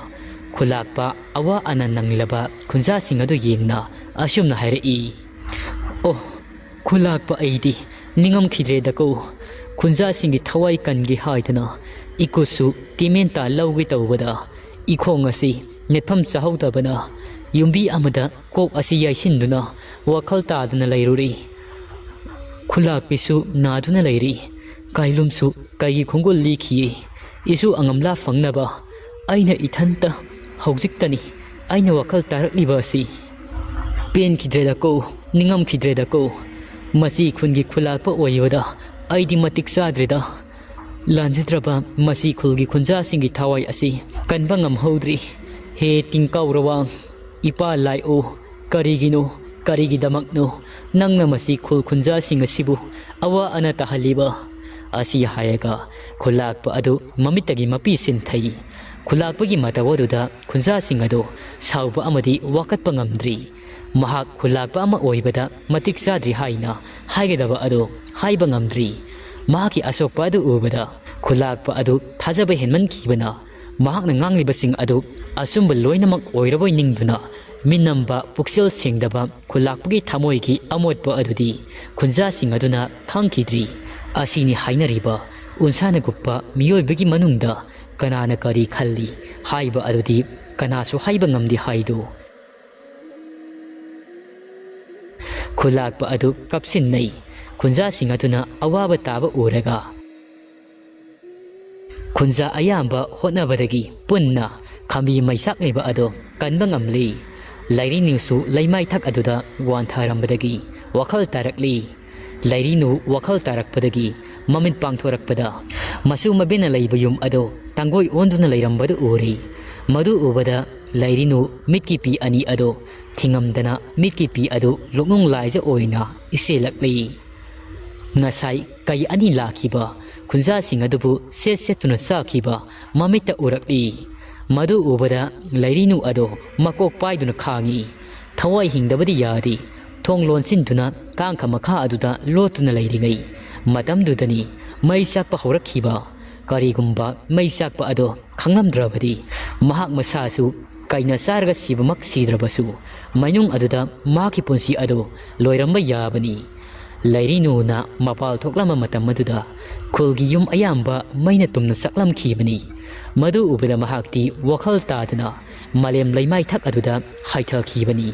ꯈꯨꯂꯥꯛꯄ ꯑꯋꯥ ꯑꯅꯥ ꯅꯪꯂꯕ ꯈꯨꯟꯖꯥꯁꯤꯡ ꯑꯗꯨ ꯌꯦꯡꯅ ꯑꯁꯨꯝꯅ ꯍꯥꯏꯔꯛꯏ, "ꯑꯣ, ꯈꯨꯂꯥꯛꯄ ꯑꯩꯗꯤ ꯅꯤꯡꯉꯝꯈꯤꯗ꯭ꯔꯦꯗꯀꯣ꯫ ꯈꯨꯟꯖꯥꯁꯤꯡꯒꯤ ꯊꯋꯥꯏ ꯀꯟꯒꯦ ꯍꯥꯏꯗꯅ ꯏꯀꯨꯠꯁꯨ ꯇꯤꯃꯦꯟꯇꯥ ꯂꯧꯒꯦ ꯇꯧꯕꯗ ꯏꯈꯣꯡ ꯑꯁꯤ ꯅꯦꯠꯐꯝ ꯆꯥꯍꯧꯗꯕꯅ ꯌꯨꯝꯕꯤ ꯑꯃꯗ ꯀꯣꯛ ꯑꯁꯤ ꯌꯩꯁꯤꯟꯗꯨꯅ ꯋꯥꯈꯜ ꯇꯥꯗꯅ ꯂꯩꯔꯨꯔꯤ꯫ ꯈꯨꯂꯥꯛꯄꯤꯁꯨ ꯅꯥꯗꯨꯅ ꯂꯩꯔꯤ꯫ ꯀꯥꯏꯂꯨꯝꯁꯨ ꯀꯩꯒꯤ ꯈꯣꯡꯒꯨꯜ ꯂꯤꯈꯤ꯫ ꯏꯁꯨ ꯑꯉꯝꯂꯥ ꯐꯪꯅꯕ ꯑꯩꯅ ꯏꯊꯟꯇ ꯍꯧꯖꯤꯛꯇꯅꯤ ꯑꯩꯅ ꯋꯥꯈꯜ ꯇꯥꯔꯛꯂꯤꯕ ꯑꯁꯤ꯫ ꯄꯦꯟꯈꯤꯗ꯭ꯔꯦꯗꯀꯣ, ꯅꯤꯡꯉꯝꯈꯤꯗ꯭ꯔꯦꯗꯀꯣ꯫ ꯃꯁꯤ ꯈꯨꯟꯒꯤ ꯈꯨꯂꯥꯛꯄ ꯑꯣꯏꯕꯗ ꯑꯩꯗꯤ ꯃꯇꯤꯛ ꯆꯥꯗ꯭ꯔꯦꯗ꯫ ꯂꯥꯟꯖꯗ꯭ꯔꯕ ꯃꯁꯤ ꯈꯨꯜꯒꯤ ꯈꯨꯟꯖꯥꯁꯤꯡꯒꯤ ꯊꯋꯥꯏ ꯑꯁꯤ ꯀꯟꯕ ꯉꯝꯍꯧꯗ꯭ꯔꯤ꯫ ꯍꯦ ꯇꯤꯡꯀꯥꯎꯔꯋꯥꯡ, ꯏꯄꯥ ꯂꯥꯏꯑꯣ, ꯀꯔꯤꯒꯤꯅꯣ, ꯀꯔꯤꯒꯤꯗꯃꯛꯅꯣ ꯅꯪꯅ ꯃꯁꯤ ꯈꯨꯜ ꯈꯨꯟꯖꯥꯁꯤꯡ ꯑꯁꯤꯕꯨ ꯑꯋꯥ ꯑꯅꯥ ꯇꯥꯍꯜꯂꯤꯕ? ꯑꯁꯤ ꯍꯥꯏꯔꯒ ꯈꯨꯜꯂꯥꯛꯄ ꯑꯗꯨ ꯃꯃꯤꯠꯇꯒꯤ ꯃꯄꯤ ꯁꯤꯟꯊꯩ꯫ ꯈꯨꯜꯂꯥꯛꯄꯒꯤ ꯃꯇꯧ ꯑꯗꯨꯗ ꯈꯨꯟꯖꯥꯁꯤꯡ ꯑꯗꯨ ꯁꯥꯎꯕ ꯑꯃꯗꯤ ꯋꯥꯀꯠꯄ ꯉꯝꯗ꯭ꯔꯤ꯫ ꯃꯍꯥꯛ ꯈꯨꯜꯂꯥꯛꯄ ꯑꯃ ꯑꯣꯏꯕꯗ ꯃꯇꯤꯛ ꯆꯥꯗ꯭ꯔꯤ ꯍꯥꯏꯅ ꯍꯥꯏꯒꯗꯕ ꯑꯗꯨ ꯍꯥꯏꯕ ꯉꯝꯗ꯭ꯔꯤ꯫ ꯃꯍꯥꯛꯀꯤ ꯑꯁꯣꯛꯄ ꯑꯗꯨ ꯎꯕꯗ ꯈꯨꯜꯂꯥꯛꯄ ꯑꯗꯨ ꯊꯥꯖꯕ ꯍꯦꯟꯃꯟꯈꯤꯕꯅ ꯃꯍꯥꯛꯅ ꯉꯥꯡꯂꯤꯕꯁꯤꯡ ꯑꯗꯨ ꯑꯆꯨꯝꯕ ꯂꯣꯏꯅꯃꯛ ꯑꯣꯏꯔꯕꯣꯏ ꯅꯤꯡꯗꯨꯅ ꯃꯤꯅꯝꯕ, ꯄꯨꯛꯆꯦꯜ ꯁꯦꯡꯗꯕ ꯈꯨꯜꯂꯥꯛꯄꯒꯤ ꯊꯃꯣꯏꯒꯤ ꯑꯃꯣꯠꯄ ꯑꯗꯨꯗꯤ ꯈꯨꯟꯖꯥꯁꯤꯡ ꯑꯗꯨꯅ ꯈꯪꯈꯤꯗ꯭ꯔꯤ꯫ ꯑꯁꯤꯅꯤ ꯍꯥꯏꯅꯔꯤꯕ ꯎꯟꯁꯥꯅ ꯀꯨꯞꯄ ꯃꯤꯑꯣꯏꯕꯒꯤ ꯃꯅꯨꯡꯗ ꯀꯅꯥꯅ ꯀꯔꯤ ꯈꯜꯂꯤ ꯍꯥꯏꯕ ꯑꯗꯨꯗꯤ ꯀꯅꯥꯁꯨ ꯍꯥꯏꯕ ꯉꯝꯗꯦ ꯍꯥꯏꯗꯣ꯫ ꯈꯨꯜꯂꯥꯛꯄ ꯑꯗꯨ ꯀꯞꯁꯤꯟꯅꯩ꯫ ꯈꯨꯟꯖꯥꯁꯤꯡ ꯑꯗꯨꯅ ꯑꯋꯥꯕ ꯇꯥꯕ ꯎꯔꯒ ꯈꯨꯟꯖꯥ ꯑꯌꯥꯝꯕ ꯍꯣꯠꯅꯕꯗꯒꯤ ꯄꯨꯟꯅ ꯈꯝꯕꯤ ꯃꯩꯁꯥꯛ ꯂꯩꯕ ꯑꯗꯨ ꯀꯟꯕ ꯉꯝꯂꯤ꯫ ꯂꯩꯔꯤꯅꯨꯁꯨ ꯂꯩꯃꯥꯏꯊꯛ ꯑꯗꯨꯗ ꯋꯥꯟꯊꯔꯝꯕꯗꯒꯤ ꯋꯥꯈꯜ ꯇꯥꯔꯛꯂꯤ꯫ ꯂꯩꯔꯤꯅꯨ ꯋꯥꯈꯜ ꯇꯥꯔꯛꯄꯗꯒꯤ ꯃꯃꯤꯠ ꯄꯥꯡꯊꯣꯔꯛꯄꯗ ꯃꯁꯨ ꯃꯕꯦꯟꯅ ꯂꯩꯕ ꯌꯨꯝ ꯑꯗꯨ ꯇꯥꯡꯒꯣꯏ ꯑꯣꯟꯗꯨꯅ ꯂꯩꯔꯝꯕꯗꯨ ꯎꯔꯤ꯫ ꯃꯗꯨ ꯎꯕꯗ ꯂꯩꯔꯤꯅꯨ ꯃꯤꯠꯀꯤ ꯄꯤ ꯑꯅꯤ ꯑꯗꯨ ꯊꯤꯡꯉꯝꯗꯅ ꯃꯤꯠꯀꯤ ꯄꯤ ꯑꯗꯨ ꯂꯣꯛꯅꯨꯡ ꯂꯥꯏꯖ ꯑꯣꯏꯅ ꯏꯆꯦꯜꯂꯛꯂꯤ꯫ ꯉꯁꯥꯏ ꯀꯩ ꯑꯅꯤ ꯂꯥꯛꯈꯤꯕ ꯈꯨꯟꯖꯥꯁꯤꯡ ꯑꯗꯨꯕꯨ ꯁꯦꯠ ꯁꯦꯠꯇꯨꯅ ꯆꯥꯈꯤꯕ ꯃꯃꯤꯠꯇ ꯎꯔꯛꯂꯤ꯫ ꯃꯗꯨ ꯎꯕꯗ ꯂꯩꯔꯤꯅꯨ ꯑꯗꯣ ꯃꯀꯣꯛ ꯄꯥꯏꯗꯨꯅ ꯈꯥꯡꯉꯤ꯫ ꯊꯋꯥꯏ ꯍꯤꯡꯗꯕꯗꯤ ꯌꯥꯗꯦ꯫ ꯊꯣꯡ ꯂꯣꯟꯁꯤꯟꯗꯨꯅ ꯀꯥꯡꯈ ꯃꯈꯥ ꯑꯗꯨꯗ ꯂꯣꯠꯇꯨꯅ ꯂꯩꯔꯤꯉꯩ ꯃꯇꯝꯗꯨꯗꯅꯤ ꯃꯩ ꯆꯥꯛꯄ ꯍꯧꯔꯛꯈꯤꯕ꯫ ꯀꯔꯤꯒꯨꯝꯕ ꯃꯩ ꯆꯥꯛꯄ ꯑꯗꯣ ꯈꯪꯂꯝꯗ꯭ꯔꯕꯗꯤ ꯃꯍꯥꯛ ꯃꯁꯥꯁꯨ ꯀꯩꯅ ꯆꯥꯔꯒ ꯁꯤꯕꯃꯛ ꯁꯤꯗ꯭ꯔꯕꯁꯨ ꯃꯩꯅꯨꯡ ꯑꯗꯨꯗ ꯃꯍꯥꯛꯀꯤ ꯄꯨꯟꯁꯤ ꯑꯗꯨ ꯂꯣꯏꯔꯝꯕ ꯌꯥꯕꯅꯤ꯫ ꯂꯩꯔꯤꯅꯨꯅ ꯃꯄꯥꯜ ꯊꯣꯛꯂꯝꯕ ꯃꯇꯝ ꯑꯗꯨꯗ ꯈꯨꯜꯒꯤ ꯌꯨꯝ ꯑꯌꯥꯝꯕ ꯃꯩꯅ ꯇꯨꯝꯅ ꯆꯥꯛꯂꯝꯈꯤꯕꯅꯤ꯫ ꯃꯗꯨ ꯎꯕꯗ ꯃꯍꯥꯛꯇꯤ ꯋꯥꯈꯜ ꯇꯥꯗꯅ ꯃꯥꯂꯦꯝ ꯂꯩꯃꯥꯏꯊꯛ ꯑꯗꯨꯗ ꯍꯥꯏꯊꯈꯤꯕꯅꯤ꯫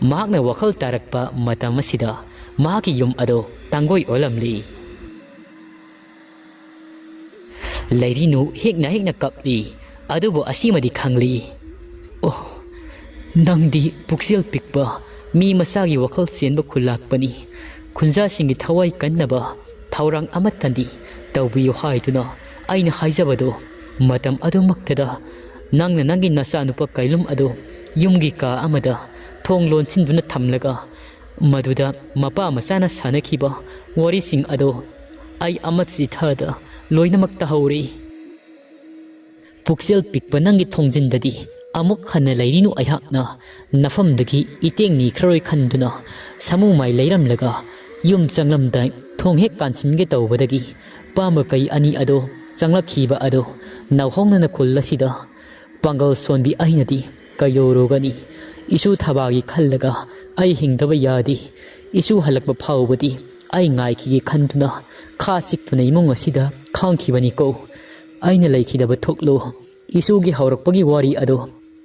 ꯃꯍꯥꯛꯅ ꯋꯥꯈꯜ ꯇꯥꯔꯛꯄ ꯃꯇꯝ ꯑꯁꯤꯗ ꯃꯍꯥꯛꯀꯤ ꯌꯨꯝ ꯑꯗꯨ ꯇꯥꯡꯒꯣꯏ ꯑꯣꯜꯂꯝꯂꯤ꯫ ꯂꯩꯔꯤꯅꯨ ꯍꯦꯛꯅ ꯍꯦꯛꯅ ꯀꯞꯂꯤ꯫ ꯑꯗꯨꯕꯨ ꯑꯁꯤꯃꯗꯤ ꯈꯪꯂꯤ꯫ ꯑꯣ, ꯅꯪꯗꯤ ꯄꯨꯛꯆꯦꯜ ꯄꯤꯛꯄ, ꯃꯤ ꯃꯆꯥꯒꯤ ꯋꯥꯈꯜ ꯆꯦꯟꯕ ꯈꯨꯜꯂꯥꯛꯄꯅꯤ꯫ ꯈꯨꯟꯖꯥꯁꯤꯡꯒꯤ ꯊꯋꯥꯏ ꯀꯟꯅꯕ ꯊꯧꯔꯥꯡ ꯑꯃꯠꯇꯗꯤ ꯇꯧꯕꯤꯌꯨ ꯍꯥꯏꯗꯨꯅ ꯑꯩꯅ ꯍꯥꯏꯖꯕꯗꯣ, ꯃꯇꯝ ꯑꯗꯨꯃꯛꯇꯗ ꯅꯪꯅ ꯅꯪꯒꯤ ꯅꯆꯥꯅꯨꯄꯥ ꯀꯩꯂꯨꯝ ꯑꯗꯨ ꯌꯨꯝꯒꯤ ꯀꯥ ꯑꯃꯗ ꯊꯣꯡ ꯂꯣꯟꯁꯤꯟꯗꯨꯅ ꯊꯝꯂꯒ, ꯃꯗꯨꯗ ꯃꯄꯥ ꯃꯆꯥꯅ ꯁꯥꯟꯅꯈꯤꯕ ꯋꯥꯔꯤꯁꯤꯡ ꯑꯗꯣ ꯑꯩ ꯑꯃ ꯆꯤꯊꯗ ꯂꯣꯏꯅꯃꯛ ꯇꯥꯍꯧꯔꯦ꯫ ꯄꯨꯛꯆꯦꯜ ꯄꯤꯛꯄ ꯅꯪꯒꯤ ꯊꯣꯡꯖꯤꯟꯗꯗꯤ ꯑꯃꯨꯛ ꯍꯟꯅ ꯂꯩꯔꯤꯅꯨ ꯑꯩꯍꯥꯛꯅ ꯅꯐꯝꯗꯒꯤ ꯏꯇꯦꯡ ꯅꯤꯈ꯭ꯔꯔꯣꯏ ꯈꯟꯗꯨꯅ ꯁꯥꯃꯨ ꯃꯥꯏ ꯂꯩꯔꯝꯂꯒ ꯌꯨꯝ ꯆꯪꯂꯝꯗꯥꯏ ꯊꯣꯡ ꯍꯦꯛ ꯀꯥꯟꯁꯤꯟꯒꯦ ꯇꯧꯕꯗꯒꯤ ꯄꯥꯝꯕ ꯀꯩ ꯑꯅꯤ ꯑꯗꯣ ꯆꯪꯂꯛꯈꯤꯕ ꯑꯗꯣ ꯅꯧꯍꯧꯅꯅ ꯈꯨꯜ ꯑꯁꯤꯗ ꯄꯥꯡꯒꯜ ꯁꯣꯟꯕꯤ ꯑꯩꯅꯗꯤ ꯀꯩꯗꯧꯔꯨꯒꯅꯤ? ꯏꯁꯨ ꯊꯕꯥꯒꯤ ꯈꯜꯂꯒ ꯑꯩ ꯍꯤꯡꯗꯕ ꯌꯥꯗꯦ꯫ ꯏꯁꯨ ꯍꯜꯂꯛꯄ ꯐꯥꯎꯕꯗꯤ ꯑꯩ ꯉꯥꯏꯈꯤꯒꯦ ꯈꯟꯗꯨꯅ ꯈꯥ ꯆꯤꯛꯇꯨꯅ ꯏꯃꯨꯡ ꯑꯁꯤꯗ ꯈꯥꯡꯈꯤꯕꯅꯤꯀꯣ꯫ ꯑꯩꯅ ꯂꯩꯈꯤꯗꯕ ꯊꯣꯛꯂꯣ꯫ ꯏꯁꯨꯒꯤ ꯍꯧꯔꯛꯄꯒꯤ ꯋꯥꯔꯤ ꯑꯗꯣ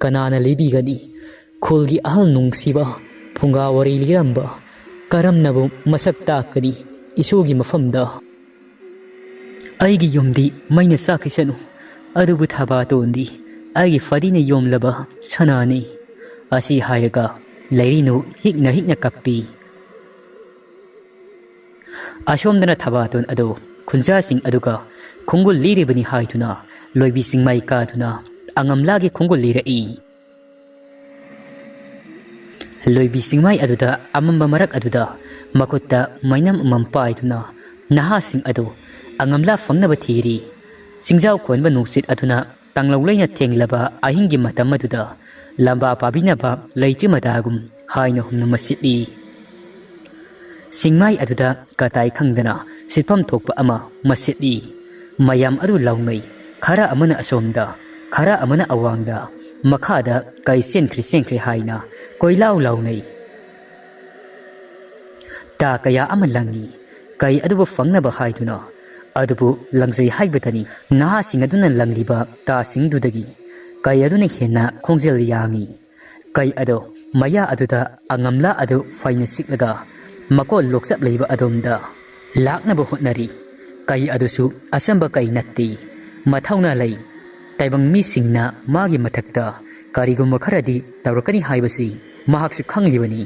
ꯀꯅꯥꯅ ꯂꯤꯕꯤꯒꯅꯤ? ꯈꯨꯜꯒꯤ ꯑꯍꯜ ꯅꯨꯡꯁꯤꯕ ꯐꯨꯡꯒꯥ ꯋꯥꯔꯤ ꯂꯤꯔꯝꯕ ꯀꯔꯝꯅꯕꯨ ꯃꯁꯛ ꯇꯥꯛꯀꯅꯤ ꯏꯁꯨꯒꯤ ꯃꯐꯝꯗ? ꯑꯩꯒꯤ ꯌꯨꯝꯗꯤ ꯃꯩꯅ ꯆꯥꯛꯈꯤꯁꯅꯨ, ꯑꯗꯨꯕꯨ ꯊꯕꯥꯇꯣꯟꯗꯤ ꯑꯩꯒꯤ ꯐꯗꯤꯅ ꯌꯣꯝꯂꯕ ꯁꯅꯥꯅꯤ꯫ ꯑꯁꯤ ꯍꯥꯏꯔꯒ ꯂꯩꯔꯤꯅꯨ ꯍꯤꯛꯅ ꯍꯤꯛꯅ ꯀꯞꯄꯤ꯫ ꯑꯁꯣꯝꯗꯅ ꯊꯕꯥꯇꯣꯟ ꯑꯗꯨ ꯈꯨꯟꯖꯥꯁꯤꯡ ꯑꯗꯨꯒ ꯈꯣꯡꯒꯨꯜ ꯂꯤꯔꯤꯕꯅꯤ ꯍꯥꯏꯗꯨꯅ ꯂꯣꯏꯕꯤ ꯆꯤꯡꯃꯥꯏ ꯀꯥꯗꯨꯅ ꯑꯉꯝꯂꯥꯒꯤ ꯈꯣꯡꯒꯨꯜ ꯂꯤꯔꯛꯏ꯫ ꯂꯣꯏꯕꯤ ꯆꯤꯡꯃꯥꯏ ꯑꯗꯨꯗ ꯑꯃꯝꯕ ꯃꯔꯛ ꯑꯗꯨꯗ ꯃꯈꯨꯠꯇ ꯃꯩꯅꯝ ꯑꯃꯃꯝ ꯄꯥꯏꯗꯨꯅ ꯅꯍꯥꯁꯤꯡ ꯑꯗꯨ ꯑꯉꯝꯂꯥ ꯐꯪꯅꯕ ꯊꯤꯔꯤ꯫ ꯆꯤꯡꯖꯥꯎ ꯀꯣꯟꯕ ꯅꯨꯡꯁꯤꯠ ꯑꯗꯨꯅ ꯇꯥꯡꯂꯧ ꯂꯩꯅ ꯊꯦꯡꯂꯕ ꯑꯍꯤꯡꯒꯤ ꯃꯇꯝ ꯑꯗꯨꯗ ꯂꯝꯕꯥ ꯄꯥꯕꯤꯅꯕ ꯂꯩꯇ꯭ꯔꯤ ꯃꯇꯥꯒꯨꯝ ꯍꯥꯏꯅ ꯍꯨꯝꯅ ꯃꯁꯤꯠꯂꯤ꯫ ꯆꯤꯡꯃꯥꯏ ꯑꯗꯨꯗ ꯀꯇꯥꯏ ꯈꯪꯗꯅ ꯁꯤꯠꯐꯝ ꯊꯣꯛꯄ ꯑꯃ ꯃꯁꯤꯠꯂꯤ꯫ ꯃꯌꯥꯝ ꯑꯗꯨ ꯂꯥꯎꯅꯩ꯫ ꯈꯔ ꯑꯃꯅ ꯑꯁꯣꯝꯗ, ꯈꯔ ꯑꯃꯅ ꯑꯋꯥꯡꯗ, ꯃꯈꯥꯗ ꯀꯩ ꯆꯦꯟꯈ꯭ꯔꯦ ꯆꯦꯟꯈ꯭ꯔꯦ ꯍꯥꯏꯅ ꯀꯣꯏꯂꯥꯎ ꯂꯥꯎꯅꯩ꯫ ꯇꯥ ꯀꯌꯥ ꯑꯃ ꯂꯪꯉꯤ꯫ ꯀꯩ ꯑꯗꯨꯕꯨ ꯐꯪꯅꯕ ꯍꯥꯏꯗꯨꯅ꯫ ꯑꯗꯨꯕꯨ ꯂꯪꯖꯩ ꯍꯥꯏꯕꯇꯅꯤ, ꯅꯍꯥꯁꯤꯡ ꯑꯗꯨꯅ ꯂꯪꯂꯤꯕ ꯇꯥꯁꯤꯡꯗꯨꯗꯒꯤ ꯀꯩ ꯑꯗꯨꯅ ꯍꯦꯟꯅ ꯈꯣꯡꯖꯦꯜ ꯌꯥꯡꯏ꯫ ꯀꯩ ꯑꯗꯣ ꯃꯌꯥ ꯑꯗꯨꯗ ꯑꯉꯝꯂꯥ ꯑꯗꯨ ꯐꯩꯅ ꯆꯤꯛꯂꯒ ꯃꯀꯣꯜ ꯂꯣꯛꯆꯞ ꯂꯩꯕ ꯑꯗꯣꯝꯗ ꯂꯥꯛꯅꯕ ꯍꯣꯠꯅꯔꯤ꯫ ꯀꯩ ꯑꯗꯨꯁꯨ ꯑꯆꯝꯕ ꯀꯩ ꯅꯠꯇꯦ꯫ ꯃꯊꯧꯅꯥ ꯂꯩ꯫ ꯇꯥꯏꯕꯪ ꯃꯤꯁꯤꯡꯅ ꯃꯥꯒꯤ ꯃꯊꯛꯇ ꯀꯔꯤꯒꯨꯝꯕ ꯈꯔꯗꯤ ꯇꯧꯔꯛꯀꯅꯤ ꯍꯥꯏꯕꯁꯤ ꯃꯍꯥꯛꯁꯨ ꯈꯪꯂꯤꯕꯅꯤ꯫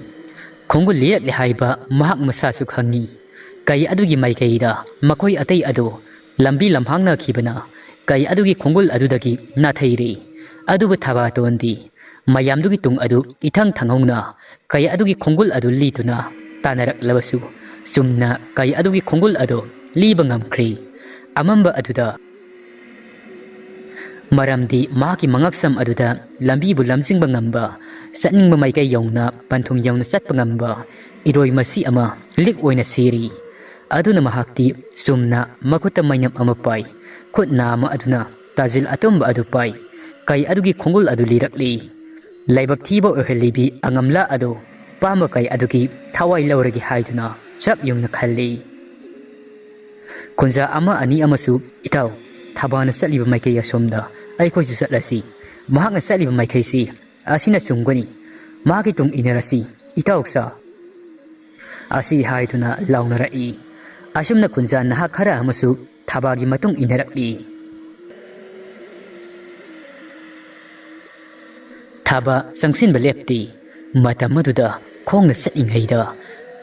ꯈꯣꯡꯒꯨꯜ ꯂꯤꯔꯛꯂꯦ ꯍꯥꯏꯕ ꯃꯍꯥꯛ ꯃꯁꯥꯁꯨ ꯈꯪꯏ꯫ ꯀꯩ ꯑꯗꯨꯒꯤ ꯃꯥꯏꯀꯩꯗ ꯃꯈꯣꯏ ꯑꯇꯩ ꯑꯗꯨ ꯂꯝꯕꯤ ꯂꯝꯍꯥꯡꯅꯈꯤꯕꯅ ꯀꯩ ꯑꯗꯨꯒꯤ ꯈꯣꯡꯒꯨꯜ ꯑꯗꯨꯗꯒꯤ ꯅꯥꯊꯩꯔꯦ꯫ ꯑꯗꯨꯕꯨ ꯊꯕꯥꯇꯣꯟꯗꯤ ꯃꯌꯥꯝꯗꯨꯒꯤ ꯇꯨꯡ ꯑꯗꯨ ꯏꯊꯪ ꯊꯪꯍꯧꯅ ꯀꯩ ꯑꯗꯨꯒꯤ ꯈꯣꯡꯒꯨꯜ ꯑꯗꯨ ꯂꯤꯗꯨꯅ ꯇꯥꯟꯅꯔꯛꯂꯕꯁꯨ ꯆꯨꯝꯅ ꯀꯩ ꯑꯗꯨꯒꯤ ꯈꯣꯡꯒꯨꯜ ꯑꯗꯨ ꯂꯤꯕ ꯉꯝꯈ꯭ꯔꯦ꯫ ꯑꯃꯝꯕ ꯑꯗꯨꯗ ꯃꯔꯝꯗꯤ ꯃꯍꯥꯛꯀꯤ ꯃꯉꯛꯁꯝ ꯑꯗꯨꯗ ꯂꯝꯕꯤꯕꯨ ꯂꯝꯖꯤꯡꯕ ꯉꯝꯕ, ꯆꯠꯅꯤꯡꯕ ꯃꯥꯏꯀꯩ ꯌꯧꯅ ꯄꯟꯊꯨꯡ ꯌꯧꯅ ꯆꯠꯄ ꯉꯝꯕ ꯏꯔꯣꯏ ꯃꯁꯤ ꯑꯃ ꯂꯤꯛ ꯑꯣꯏꯅ ꯁꯤꯔꯤ꯫ ꯑꯗꯨꯅ ꯃꯍꯥꯛꯇꯤ ꯆꯨꯝꯅ ꯃꯈꯨꯠꯇ ꯃꯩꯅꯝ ꯑꯃ ꯄꯥꯏ, ꯈꯨꯠ ꯅꯥꯝꯃ ꯑꯗꯨꯅ ꯇꯥꯖꯤꯜ ꯑꯇꯨꯝꯕ ꯑꯗꯨ ꯄꯥꯏ, ꯀꯩ ꯑꯗꯨꯒꯤ ꯈꯣꯡꯒꯨꯜ ꯑꯗꯨ ꯂꯤꯔꯛꯂꯤ꯫ ꯂꯥꯏꯕꯛ ꯊꯤꯕ ꯑꯣꯏꯍꯜꯂꯤꯕꯤ ꯑꯉꯝꯂꯥ ꯑꯗꯨ ꯄꯥꯝꯕ ꯀꯩ ꯑꯗꯨꯒꯤ ꯊꯋꯥꯏ ꯂꯧꯔꯒꯦ ꯍꯥꯏꯗꯨꯅ ꯆꯞ ꯌꯨꯡꯅ ꯈꯜꯂꯤ꯫ ꯈꯨꯟꯖꯥ ꯑꯃ ꯑꯅꯤ ꯑꯃꯁꯨ, "ꯏꯇꯥꯎ, ꯊꯕꯥꯅ ꯆꯠꯂꯤꯕ ꯃꯥꯏꯀꯩ ꯑꯁꯣꯝꯗ ꯑꯩꯈꯣꯏꯁꯨ ꯆꯠꯂꯁꯤ꯫ ꯃꯍꯥꯛꯅ ꯆꯠꯂꯤꯕ ꯃꯥꯏꯀꯩꯁꯤ ꯑꯁꯤꯅ ꯆꯨꯝꯒꯅꯤ꯫ ꯃꯍꯥꯛꯀꯤ ꯇꯨꯡ ꯏꯟꯅꯔꯁꯤ, ꯏꯇꯥꯎ ꯁꯥ"꯫ ꯑꯁꯤ ꯍꯥꯏꯗꯨꯅ ꯂꯥꯎꯅꯔꯛꯏ꯫ ꯑꯁꯨꯝꯅ ꯈꯨꯟꯖꯥ ꯅꯍꯥ ꯈꯔ ꯑꯃꯁꯨ ꯊꯕꯥꯒꯤ ꯃꯇꯨꯡ ꯏꯟꯅꯔꯛꯂꯤ꯫ ꯊꯕꯥ ꯆꯪꯁꯤꯟꯕ ꯂꯦꯞꯇꯦ꯫ ꯃꯇꯝ ꯑꯗꯨꯗ ꯈꯣꯡꯅ ꯆꯠꯂꯤꯉꯩꯗ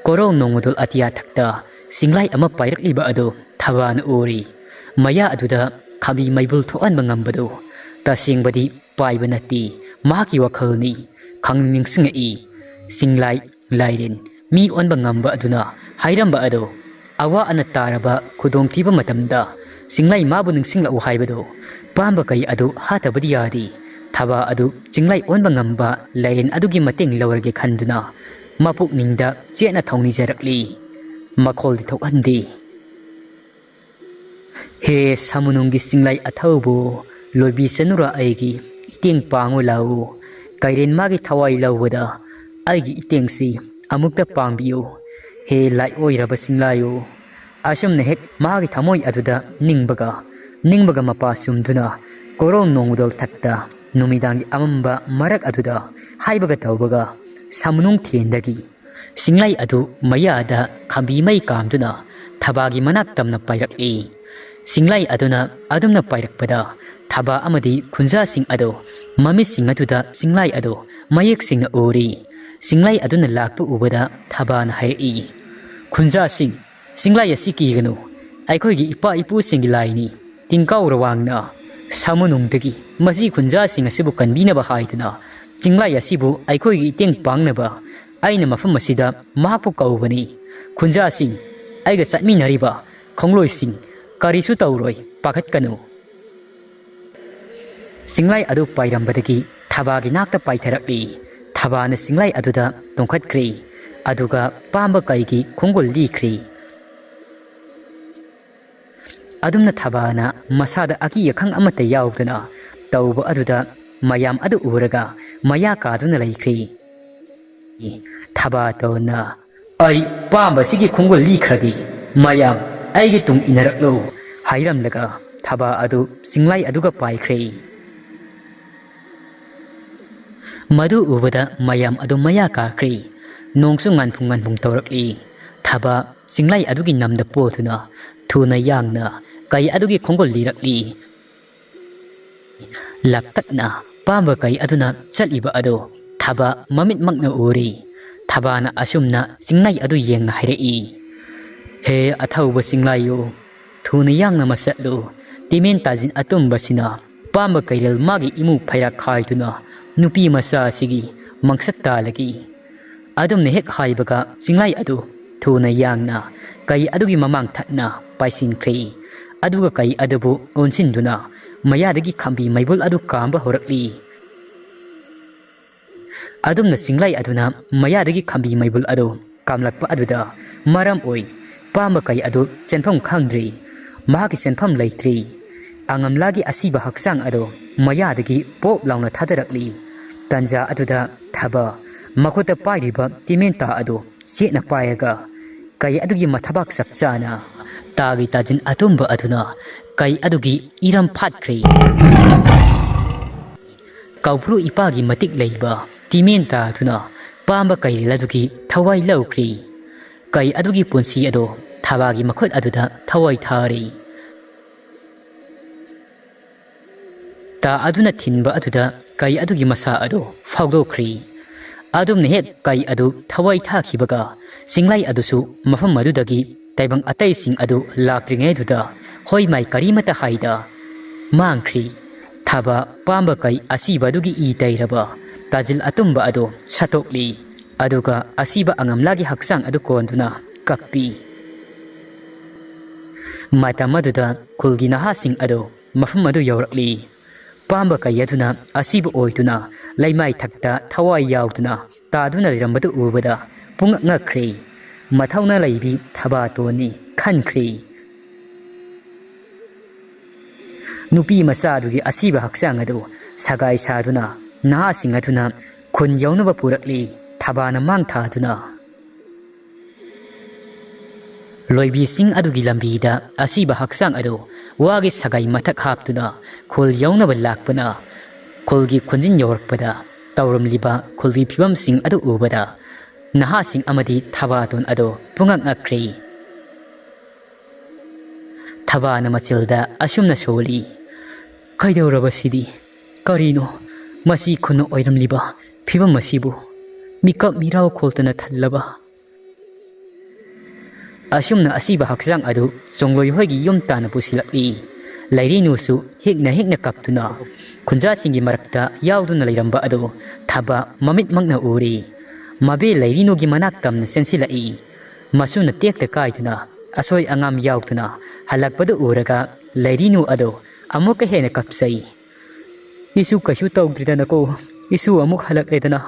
ꯀꯣꯔꯧ ꯅꯣꯡꯃꯗꯣꯜ ꯑꯇꯤꯌꯥ ꯊꯛꯇ ꯆꯤꯡꯂꯥꯏ ꯑꯃ ꯄꯥꯏꯔꯛꯂꯤꯕ ꯑꯗꯨ ꯊꯕꯥꯅ ꯎꯔꯤ꯫ ꯃꯌꯥ ꯑꯗꯨꯗ ꯈꯥꯝꯕꯤ ꯃꯩꯕꯨꯜ ꯊꯣꯛꯍꯟꯕ ꯉꯝꯕꯗꯨ ꯇꯁꯦꯡꯕꯗꯤ ꯄꯥꯏꯕ ꯅꯠꯇꯦ, ꯃꯍꯥꯛꯀꯤ ꯋꯥꯈꯜꯅꯤ꯫ ꯈꯪꯅꯤꯡ ꯅꯤꯡꯁꯤꯡꯉꯛꯏ꯫ ꯆꯤꯡꯂꯥꯏ, ꯂꯥꯏꯔꯦꯟ, ꯃꯤ ꯑꯣꯟꯕ ꯉꯝꯕ ꯑꯗꯨꯅ ꯍꯥꯏꯔꯝꯕ ꯑꯗꯨ ꯑꯋꯥ ꯑꯅ ꯇꯥꯔꯕ ꯈꯨꯗꯣꯡꯊꯤꯕ ꯃꯇꯝꯗ ꯆꯤꯡꯂꯥꯏ ꯃꯥꯕꯨ ꯅꯤꯡꯁꯤꯡꯂꯛꯎ ꯍꯥꯏꯕꯗꯨ ꯄꯥꯝꯕ ꯀꯩ ꯑꯗꯨ ꯍꯥꯠꯇꯕꯗꯤ ꯌꯥꯗꯦ꯫ ꯊꯕꯥ ꯑꯗꯨ ꯆꯤꯡꯂꯥꯏ ꯑꯣꯟꯕ ꯉꯝꯕ ꯂꯥꯏꯔꯦꯟ ꯑꯗꯨꯒꯤ ꯃꯇꯦꯡ ꯂꯧꯔꯒꯦ ꯈꯟꯗꯨꯅ ꯃꯄꯨꯛꯅꯤꯡꯗ ꯆꯦꯠꯅ ꯊꯧꯅꯤꯖꯔꯛꯂꯤ꯫ ꯃꯈꯣꯜꯗꯤ ꯊꯣꯛꯍꯟꯗꯦ꯫ "ꯍꯦ ꯁꯥꯃꯨꯅꯨꯡꯒꯤ ꯆꯤꯡꯂꯥꯏ ꯑꯊꯧꯕꯣ, ꯂꯣꯏꯕꯤ ꯆꯅꯨꯔꯥ ꯑꯩꯒꯤ ꯏꯇꯦꯡ ꯄꯥꯡꯉꯨ ꯂꯥꯛꯎ꯫ ꯀꯩꯔꯦꯟ ꯃꯥꯒꯤ ꯊꯋꯥꯏ ꯂꯧꯕꯗ ꯑꯩꯒꯤ ꯏꯇꯦꯡꯁꯤ ꯑꯃꯨꯛꯇ ꯄꯥꯡꯕꯤꯌꯨ꯫ ꯍꯦ ꯂꯥꯏ ꯑꯣꯏꯔꯕ ꯆꯤꯡꯂꯥꯏꯌꯣ"꯫ ꯑꯁꯨꯝꯅ ꯍꯦꯛ ꯃꯍꯥꯛꯀꯤ ꯊꯃꯣꯏ ꯑꯗꯨꯗ ꯅꯤꯡꯕꯒ, ꯅꯤꯡꯕꯒ ꯃꯄꯥ ꯆꯨꯝꯗꯨꯅ ꯀꯣꯔꯧ ꯅꯣꯡꯃꯗꯣꯜ ꯊꯛꯇ ꯅꯨꯃꯤꯗꯥꯡꯒꯤ ꯑꯃꯝꯕ ꯃꯔꯛ ꯑꯗꯨꯗ ꯍꯥꯏꯕꯒ ꯇꯧꯕꯒ ꯁꯥꯃꯨꯅꯨꯡ ꯊꯦꯟꯗꯒꯤ ꯆꯤꯡꯂꯥꯏ ꯑꯗꯨ ꯃꯌꯥꯗ ꯈꯥꯝꯕꯤ ꯃꯩ ꯀꯥꯝꯗꯨꯅ ꯊꯕꯥꯒꯤ ꯃꯅꯥꯛ ꯇꯝꯅ ꯄꯥꯏꯔꯛꯏ꯫ ꯆꯤꯡꯂꯩ ꯑꯗꯨꯅ ꯑꯗꯨꯝꯅ ꯄꯥꯏꯔꯛꯄꯗ ꯊꯕꯥ ꯑꯃꯗꯤ ꯈꯨꯟꯖꯥꯁꯤꯡ ꯑꯗꯨ ꯃꯃꯤꯠꯁꯤꯡ ꯑꯗꯨꯗ ꯆꯤꯡꯂꯩ ꯑꯗꯨ ꯃꯌꯦꯛ ꯁꯦꯡꯅ ꯎꯔꯤ꯫ ꯆꯤꯡꯂꯩ ꯑꯗꯨꯅ ꯂꯥꯛꯄ ꯎꯕꯗ ꯊꯕꯥꯅ ꯍꯥꯏꯔꯛꯏ, "ꯈꯨꯟꯖꯥꯁꯤꯡ, ꯆꯤꯡꯂꯩ ꯑꯁꯤ ꯀꯤꯒꯅꯨ꯫ ꯑꯩꯈꯣꯏꯒꯤ ꯏꯄꯥ ꯏꯄꯨꯁꯤꯡꯒꯤ ꯂꯥꯏꯅꯤ꯫ ꯇꯤꯡꯀꯥꯎ ꯔꯋꯥꯡꯅ ꯁꯥꯃꯨꯅꯨꯡꯗꯒꯤ ꯃꯁꯤ ꯈꯨꯟꯖꯥꯁꯤꯡ ꯑꯁꯤꯕꯨ ꯀꯟꯕꯤꯅꯕ ꯍꯥꯏꯗꯨꯅ ꯆꯤꯡꯂꯩ ꯑꯁꯤꯕꯨ ꯑꯩꯈꯣꯏꯒꯤ ꯏꯇꯦꯡ ꯄꯥꯡꯅꯕ ꯑꯩꯅ ꯃꯐꯝ ꯑꯁꯤꯗ ꯃꯍꯥꯛꯄꯨ ꯀꯧꯕꯅꯤ꯫ ꯈꯨꯟꯖꯥꯁꯤꯡ, ꯑꯩꯒ ꯆꯠꯃꯤꯟꯅꯔꯤꯕ ꯈꯣꯡꯂꯣꯏꯁꯤꯡ ꯀꯔꯤꯁꯨ ꯇꯧꯔꯣꯏ, ꯄꯥꯈꯠꯀꯅꯨ꯫" ꯆꯤꯡꯂꯩ ꯑꯗꯨ ꯄꯥꯏꯔꯝꯕꯗꯒꯤ ꯊꯕꯥꯒꯤ ꯅꯥꯛꯇ ꯄꯥꯏꯊꯔꯛꯂꯤ꯫ ꯊꯕꯥꯅ ꯆꯤꯡꯂꯩ ꯑꯗꯨꯗ ꯇꯣꯡꯈꯠꯈ꯭ꯔꯦ꯫ ꯑꯗꯨꯒ ꯄꯥꯝꯕ ꯀꯩꯒꯤ ꯈꯣꯡꯒꯨꯜ ꯂꯤꯈ꯭ꯔꯦ꯫ ꯑꯗꯨꯝꯅ ꯊꯕꯥꯅ ꯃꯁꯥꯗ ꯑꯀꯤ ꯑꯈꯪ ꯑꯃꯠꯇ ꯌꯥꯎꯗꯅ ꯇꯧꯕ ꯑꯗꯨꯗ ꯃꯌꯥꯝ ꯑꯗꯨ ꯎꯔꯒ ꯃꯌꯥ ꯀꯥꯗꯨꯅ ꯂꯩꯈ꯭ꯔꯦ꯫ ꯊꯕꯥꯇꯣꯟꯅ, "ꯑꯩ ꯄꯥꯝꯕꯁꯤꯒꯤ ꯈꯣꯡꯒꯨꯜ ꯂꯤꯈ꯭ꯔꯒꯦ, ꯃꯌꯥꯝ ꯑꯩꯒꯤ ꯇꯨꯡ ꯏꯟꯅꯔꯛꯂꯨ" ꯍꯥꯏꯔꯝꯂꯒ ꯊꯕꯥ ꯑꯗꯨ ꯆꯤꯡꯂꯩ ꯑꯗꯨꯒ ꯄꯥꯏꯈ꯭ꯔꯦ꯫ ꯃꯗꯨ ꯎꯕꯗ ꯃꯌꯥꯝ ꯑꯗꯨ ꯃꯌꯥ ꯀꯥꯈ꯭ꯔꯦ꯫ ꯅꯣꯡꯁꯨ ꯉꯥꯟꯐꯨꯡ ꯉꯥꯟꯐꯨꯡ ꯇꯧꯔꯛꯂꯤ꯫ ꯊꯕꯥ ꯆꯤꯡꯂꯩ ꯑꯗꯨꯒꯤ ꯅꯝꯗ ꯄꯣꯗꯨꯅ ꯊꯨꯅ ꯌꯥꯡꯅ ꯀꯩ ꯑꯗꯨꯒꯤ ꯈꯣꯡꯒꯨꯜ ꯂꯤꯔꯛꯂꯤ꯫ ꯂꯥꯞꯇꯛꯅ ꯄꯥꯝꯕ ꯀꯩ ꯑꯗꯨꯅ ꯆꯠꯂꯤꯕ ꯑꯗꯨ ꯊꯕꯥ ꯃꯃꯤꯠꯃꯛꯅ ꯎꯔꯤ꯫ ꯊꯕꯥꯅ ꯑꯁꯨꯝꯅ ꯆꯤꯡꯂꯩ ꯑꯗꯨ ꯌꯦꯡꯅ ꯍꯥꯏꯔꯛꯏ, "ꯍꯦ ꯑꯊꯧꯕ ꯆꯤꯡꯂꯩꯌꯨ, ꯊꯨꯅ ꯌꯥꯡꯅ ꯃꯆꯠꯂꯨ꯫ ꯇꯤꯃꯦꯟ ꯇꯥꯖꯤꯟ ꯑꯇꯨꯝꯕꯁꯤꯅ ꯄꯥꯝꯕ ꯀꯩꯔꯦꯜ ꯃꯥꯒꯤ ꯏꯃꯨ ꯐꯩꯔꯥꯛ ꯈꯥꯏꯗꯨꯅ ꯅꯨꯄꯤ ꯃꯆꯥ ꯑꯁꯤꯒꯤ ꯃꯪꯁꯠ ꯇꯥꯜꯂꯒꯤ꯫" ꯑꯗꯨꯝꯅ ꯍꯦꯛ ꯍꯥꯏꯕꯒ ꯆꯤꯡꯂꯩ ꯑꯗꯨ ꯊꯨꯅ ꯌꯥꯡꯅ ꯀꯩ ꯑꯗꯨꯒꯤ ꯃꯃꯥꯡ ꯊꯠꯅ ꯄꯥꯏꯁꯤꯟꯈ꯭ꯔꯦ꯫ ꯑꯗꯨꯒ ꯀꯩ ꯑꯗꯨꯕꯨ ꯑꯣꯟꯁꯤꯟꯗꯨꯅ ꯃꯌꯥꯗꯒꯤ ꯈꯝꯕꯤ ꯃꯩꯕꯨꯜ ꯑꯗꯨ ꯀꯥꯝꯕ ꯍꯧꯔꯛꯂꯤ꯫ ꯑꯗꯨꯝꯅ ꯆꯤꯡꯂꯩ ꯑꯗꯨꯅ ꯃꯌꯥꯗꯒꯤ ꯈꯝꯕꯤ ꯃꯩꯕꯨꯜ ꯑꯗꯨ ꯀꯥꯝꯂꯛꯄ ꯑꯗꯨꯗ ꯃꯔꯝ ꯑꯣꯏ ꯄꯥꯝꯕ ꯀꯩ ꯑꯗꯨ ꯆꯦꯟꯐꯝ ꯈꯪꯗ꯭ꯔꯦ꯫ ꯃꯍꯥꯛꯀꯤ ꯆꯦꯟꯐꯝ ꯂꯩꯇ꯭ꯔꯦ꯫ ꯑꯉꯝꯂꯥꯒꯤ ꯑꯁꯤꯕ ꯍꯛꯆꯥꯡ ꯑꯗꯨ ꯃꯌꯥꯗꯒꯤ ꯄꯣꯞ ꯂꯥꯎꯅ ꯊꯥꯗꯔꯛꯂꯤ꯫ ꯇꯟꯖꯥ ꯑꯗꯨꯗ ꯊꯕ ꯃꯈꯨꯠꯇ ꯄꯥꯏꯔꯤꯕ ꯇꯤꯃꯦꯟꯇꯥ ꯑꯗꯨ ꯆꯦꯠꯅ ꯄꯥꯏꯔꯒ ꯀꯩ ꯑꯗꯨꯒꯤ ꯃꯊꯕꯥꯛ ꯆꯞ ꯆꯥꯅ ꯇꯥꯒꯤ ꯇꯥꯖꯤꯟ ꯑꯇꯨꯝꯕ ꯑꯗꯨꯅ ꯀꯩ ꯑꯗꯨꯒꯤ ꯏꯔꯝ ꯐꯥꯠꯈ꯭ꯔꯦ꯫ ꯀꯧꯕ꯭ꯔꯨ ꯏꯄꯥꯒꯤ ꯃꯇꯤꯛ ꯂꯩꯕ ꯇꯤꯃꯦꯟꯇꯥ ꯑꯗꯨꯅ ꯄꯥꯝꯕ ꯀꯩꯔꯦꯜ ꯑꯗꯨꯒꯤ ꯊꯋꯥꯏ ꯂꯧꯈ꯭ꯔꯦ꯫ ꯀꯩ ꯑꯗꯨꯒꯤ ꯄꯨꯟꯁꯤ ꯑꯗꯨ ꯊꯕꯥꯒꯤ ꯃꯈꯨꯠ ꯑꯗꯨꯗ ꯊꯋꯥꯏ ꯊꯥꯔꯦ꯫ ꯇꯥ ꯑꯗꯨꯅ ꯊꯤꯟꯕ ꯑꯗꯨꯗ ꯀꯩ ꯑꯗꯨꯒꯤ ꯃꯁꯥ ꯑꯗꯨ ꯐꯥꯎꯗꯣꯛꯈ꯭ꯔꯤ꯫ ꯑꯗꯨꯝꯅ ꯍꯦꯛ ꯀꯩ ꯑꯗꯨ ꯊꯋꯥꯏ ꯊꯥꯈꯤꯕꯒ, ꯆꯤꯡꯂꯩ ꯑꯗꯨꯁꯨ ꯃꯐꯝ ꯑꯗꯨꯗꯒꯤ ꯇꯥꯏꯕꯪ ꯑꯇꯩꯁꯤꯡ ꯑꯗꯨ ꯂꯥꯛꯇ꯭ꯔꯤꯉꯩꯗꯨꯗ ꯍꯣꯏ ꯃꯥꯏ ꯀꯔꯤꯃꯠꯇ ꯍꯥꯏꯗ ꯃꯥꯡꯈ꯭ꯔꯤ꯫ ꯊꯥꯕ ꯄꯥꯝꯕ ꯀꯩ ꯑꯁꯤꯕ ꯑꯗꯨꯒꯤ ꯏ ꯇꯩꯔꯕ ꯇꯥꯖꯤꯜ ꯑꯇꯨꯝꯕ ꯑꯗꯨ ꯁꯠꯇꯣꯛꯂꯤ꯫ ꯑꯗꯨꯒ ꯑꯁꯤꯕ ꯑꯉꯝꯂꯥꯒꯤ ꯍꯛꯆꯥꯡ ꯑꯗꯨ ꯀꯣꯟꯗꯨꯅ ꯀꯞꯄꯤ꯫ ꯃꯇꯝ ꯑꯗꯨꯗ ꯈꯨꯜꯒꯤ ꯅꯍꯥꯁꯤꯡ ꯑꯗꯨ ꯃꯐꯝ ꯑꯗꯨ ꯌꯧꯔꯛꯂꯤ꯫ ꯄꯥꯝꯕ ꯀꯩ ꯑꯗꯨꯅ ꯑꯁꯤꯕ ꯑꯣꯏꯗꯨꯅ ꯂꯩꯃꯥꯏ ꯊꯛꯇ ꯊꯋꯥꯏ ꯌꯥꯎꯗꯨꯅ ꯇꯥꯗꯨꯅ ꯂꯩꯔꯝꯕꯗꯨ ꯎꯕꯗ ꯄꯨꯡꯉꯛ ꯉꯛꯈ꯭ꯔꯦ꯫ ꯃꯊꯧꯅꯥ ꯂꯩꯕꯤ ꯊꯕꯥꯇꯣꯟꯅꯤ ꯈꯟꯈ꯭ꯔꯦ꯫ ꯅꯨꯄꯤ ꯃꯆꯥ ꯑꯗꯨꯒꯤ ꯑꯁꯤꯕ ꯍꯛꯆꯥꯡ ꯑꯗꯨ ꯁꯒꯥꯏ ꯁꯥꯗꯨꯅ ꯅꯍꯥꯁꯤꯡ ꯑꯗꯨꯅ ꯈꯨꯟ ꯌꯧꯅꯕ ꯄꯨꯔꯛꯂꯤ꯫ ꯊꯕꯥꯅ ꯃꯥꯡ ꯊꯥꯗꯨꯅ ꯂꯣꯏꯕꯤꯁꯤꯡ ꯑꯗꯨꯒꯤ ꯂꯝꯕꯤꯗ ꯑꯁꯤꯕ ꯍꯛꯆꯥꯡ ꯑꯗꯨ ꯋꯥꯒꯤ ꯁꯒꯥꯏ ꯃꯊꯛ ꯍꯥꯞꯇꯨꯅ ꯈꯨꯜ ꯌꯧꯅꯕ ꯂꯥꯛꯄꯅ, ꯈꯨꯜꯒꯤ ꯈꯨꯟꯖꯤꯟ ꯌꯧꯔꯛꯄꯗ ꯇꯧꯔꯝꯂꯤꯕ ꯈꯨꯜꯒꯤ ꯐꯤꯕꯝꯁꯤꯡ ꯑꯗꯨ ꯎꯕꯗ ꯅꯍꯥꯁꯤꯡ ꯑꯃꯗꯤ ꯊꯕꯥꯇꯣꯟ ꯑꯗꯨ ꯄꯨꯡꯉꯛ ꯉꯛꯈ꯭ꯔꯦ꯫ ꯊꯕꯥꯅ ꯃꯆꯤꯜꯗ ꯑꯁꯨꯝꯅ ꯁꯣꯜꯂꯤ, "ꯀꯩꯗꯧꯔꯕ ꯁꯤꯗꯤ? ꯀꯔꯤꯅꯣ ꯃꯁꯤ ꯈꯨꯟꯅ ꯑꯣꯏꯔꯝꯂꯤꯕ ꯐꯤꯕꯝ ꯑꯁꯤꯕꯨ? ꯃꯤꯀꯞ ꯃꯤꯔꯥꯎ ꯈꯣꯜꯇꯅ ꯊꯜꯂꯕ?" ꯑꯁꯨꯝꯅ ꯑꯁꯤꯕ ꯍꯛꯆꯥꯡ ꯑꯗꯨ ꯆꯣꯡꯂꯣꯏ ꯍꯣꯏꯒꯤ ꯌꯨꯝ ꯇꯥꯟꯅ ꯄꯨꯁꯤꯜꯂꯛꯂꯤ꯫ ꯂꯩꯔꯤꯅꯨꯁꯨ ꯍꯤꯛꯅ ꯍꯤꯛꯅ ꯀꯞꯇꯨꯅ ꯈꯨꯟꯖꯥꯁꯤꯡꯒꯤ ꯃꯔꯛꯇ ꯌꯥꯎꯗꯨꯅ ꯂꯩꯔꯝꯕ ꯑꯗꯨ ꯊꯕ ꯃꯃꯤꯠꯃꯛꯅ ꯎꯔꯤ꯫ ꯃꯕꯦ ꯂꯩꯔꯤꯅꯨꯒꯤ ꯃꯅꯥꯛ ꯇꯝꯅ ꯆꯦꯟꯁꯤꯜꯂꯛꯏ꯫ ꯃꯁꯨꯅ ꯇꯦꯛꯇ ꯀꯥꯏꯗꯅ ꯑꯁꯣꯏ ꯑꯉꯥꯝ ꯌꯥꯎꯗꯅ ꯍꯜꯂꯛꯄꯗꯨ ꯎꯔꯒ ꯂꯩꯔꯤꯅꯨ ꯑꯗꯨ ꯑꯃꯨꯛꯀ ꯍꯦꯟꯅ ꯀꯞꯆꯩ꯫ "ꯏꯁꯨ ꯀꯩꯁꯨ ꯇꯧꯗ꯭ꯔꯤꯗꯅꯀꯣ, ꯏꯁꯨ ꯑꯃꯨꯛ ꯍꯜꯂꯛꯂꯦꯗꯅ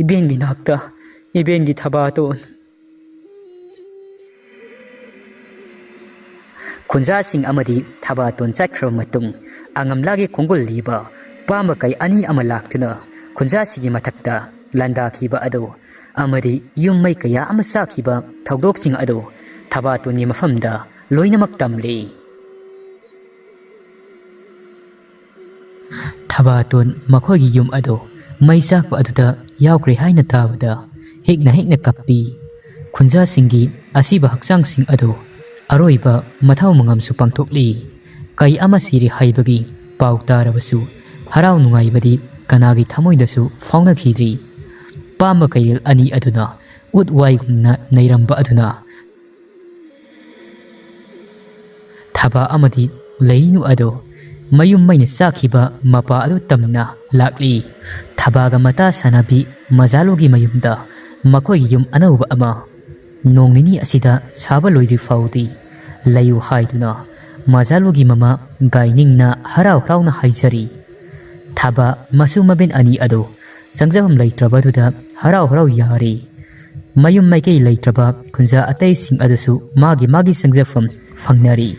ꯏꯕꯦꯟꯒꯤ ꯅꯥꯛꯇ, ꯏꯕꯦꯟꯒꯤ ꯊꯕꯥꯇꯣꯟ꯫" ꯈꯨꯟꯖꯥꯁꯤꯡ ꯑꯃꯗꯤ ꯊꯕꯥꯇꯣꯟ ꯆꯠꯈ꯭ꯔꯕ ꯃꯇꯨꯡ, ꯑꯉꯝꯂꯥꯒꯤ ꯈꯣꯡꯒꯨꯜ ꯂꯤꯕ ꯄꯥꯝꯕ ꯀꯩ ꯑꯅꯤ ꯑꯃ ꯂꯥꯛꯇꯨꯅ ꯈꯨꯟꯖꯥꯁꯤꯡꯒꯤ ꯃꯊꯛꯇ ꯂꯥꯟꯗꯥꯈꯤꯕ ꯑꯗꯨ ꯑꯃꯗꯤ ꯌꯨꯝ ꯃꯩ ꯀꯌꯥ ꯑꯃ ꯆꯥꯛꯈꯤꯕ ꯊꯧꯗꯣꯛꯁꯤꯡ ꯑꯗꯨ ꯊꯕꯥꯇꯣꯟꯒꯤ ꯃꯐꯝꯗ ꯂꯣꯏꯅꯃꯛ ꯇꯝꯂꯤ꯫ ꯊꯕꯥꯇꯣꯟ ꯃꯈꯣꯏꯒꯤ ꯌꯨꯝ ꯑꯗꯨ ꯃꯩ ꯆꯥꯛꯄ ꯑꯗꯨꯗ ꯌꯥꯎꯈ꯭ꯔꯦ ꯍꯥꯏꯅ ꯇꯥꯕꯗ ꯍꯤꯛꯅ ꯍꯤꯛꯅ ꯀꯞꯄꯤ꯫ ꯈꯨꯟꯖꯥꯁꯤꯡꯒꯤ ꯑꯁꯤꯕ ꯍꯛꯆꯥꯡꯁꯤꯡ ꯑꯗꯨ ꯑꯔꯣꯏꯕ ꯃꯊꯧ ꯃꯉꯝꯁꯨ ꯄꯥꯡꯊꯣꯛꯂꯤ꯫ ꯀꯩ ꯑꯃ ꯁꯤꯔꯦ ꯍꯥꯏꯕꯒꯤ ꯄꯥꯎ ꯇꯥꯔꯕꯁꯨ ꯍꯔꯥꯎ ꯅꯨꯡꯉꯥꯏꯕꯗꯤ ꯀꯅꯥꯒꯤ ꯊꯃꯣꯏꯗꯁꯨ ꯐꯥꯎꯅꯈꯤꯗ꯭ꯔꯤ꯫ ꯄꯥꯝꯕ ꯀꯩꯔꯦꯜ ꯑꯅꯤ ꯑꯗꯨꯅ ꯎꯠ ꯋꯥꯏꯒꯨꯝꯅ ꯅꯩꯔꯝꯕ ꯑꯗꯨꯅ ꯊꯕꯥ ꯑꯃꯗꯤ ꯂꯩꯅꯨ ꯑꯗꯣ ꯃꯌꯨꯝ ꯃꯩꯅ ꯆꯥꯛꯈꯤꯕ ꯃꯄꯥ ꯑꯗꯨ ꯇꯝꯅ ꯂꯥꯛꯂꯤ꯫ ꯊꯕꯥꯒ ꯃꯇꯥ ꯁꯥꯟꯅꯕꯤ ꯃꯖꯥꯂꯨꯒꯤ ꯃꯌꯨꯝꯗ ꯃꯈꯣꯏꯒꯤ ꯌꯨꯝ ꯑꯅꯧꯕ ꯑꯃ ꯅꯣꯡ ꯅꯤꯅꯤ ꯑꯁꯤꯗ ꯁꯥꯕ ꯂꯣꯏꯗ꯭ꯔꯤ ꯐꯥꯎꯗꯤ ꯂꯩꯌꯨ ꯍꯥꯏꯗꯨꯅ ꯃꯖꯥꯂꯨꯒꯤ ꯃꯃꯥ ꯒꯥꯏꯅꯤꯡꯅ ꯍꯔꯥꯎ ꯍꯔꯥꯎꯅ ꯍꯥꯏꯖꯔꯤ꯫ ꯊꯕꯥ ꯃꯁꯨ ꯃꯕꯦꯟ ꯑꯅꯤ ꯑꯗꯨ ꯆꯪꯖꯐꯝ ꯂꯩꯇ꯭ꯔꯕꯗꯨꯗ ꯍꯔꯥꯎ ꯍꯔꯥꯎ ꯌꯥꯔꯤ꯫ ꯃꯌꯨꯝ ꯃꯥꯏꯀꯩ ꯂꯩꯇ꯭ꯔꯕ ꯈꯨꯟꯖꯥ ꯑꯇꯩꯁꯤꯡ ꯑꯗꯨꯁꯨ ꯃꯥꯒꯤ ꯃꯥꯒꯤ ꯆꯪꯖꯐꯝ ꯐꯪꯅꯔꯤ꯫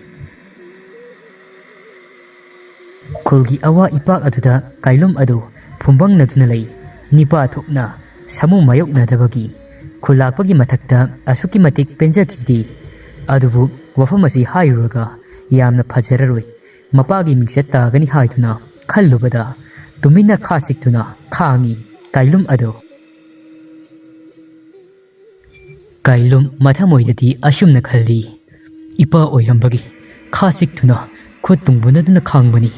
ꯈꯨꯜꯒꯤ ꯑꯋꯥ ꯏꯄꯥꯛ ꯑꯗꯨꯗ ꯀꯥꯏꯂꯨꯝ ꯑꯗꯨ ꯐꯨꯝꯕꯪꯅꯗꯨꯅ ꯂꯩ꯫ ꯅꯤꯄꯥ ꯊꯣꯛꯅ ꯁꯥꯃꯨ ꯃꯥꯌꯣꯛꯅꯗꯕꯒꯤ ꯈꯨꯜ ꯂꯥꯛꯄꯒꯤ ꯃꯊꯛꯇ ꯑꯁꯨꯛꯀꯤ ꯃꯇꯤꯛ ꯄꯦꯟꯖꯈꯤꯗꯦ꯫ ꯑꯗꯨꯕꯨ ꯋꯥꯐꯝ ꯑꯁꯤ ꯍꯥꯏꯔꯨꯔꯒ ꯌꯥꯝꯅ ꯐꯖꯔꯔꯣꯏ꯫ ꯃꯄꯥꯒꯤ ꯃꯤꯡꯆꯠ ꯇꯥꯒꯅꯤ ꯍꯥꯏꯗꯨꯅ ꯈꯜꯂꯨꯕꯗ ꯇꯨꯃꯤꯟꯅ ꯈꯥ ꯆꯤꯛꯇꯨꯅ ꯈꯥꯡꯉꯤ ꯀꯥꯏꯂꯨꯝ ꯑꯗꯨ꯫ ꯀꯥꯏꯂꯨꯝ ꯃꯊꯃꯣꯏꯗꯗꯤ ꯑꯁꯨꯝꯅ ꯈꯜꯂꯤ, "ꯏꯄꯥ ꯑꯣꯏꯔꯝꯕꯒꯤ ꯈꯥ ꯆꯤꯛꯇꯨꯅ ꯈꯨꯠ ꯇꯨꯡꯕꯨꯅꯗꯨꯅ ꯈꯥꯡꯕꯅꯤ꯫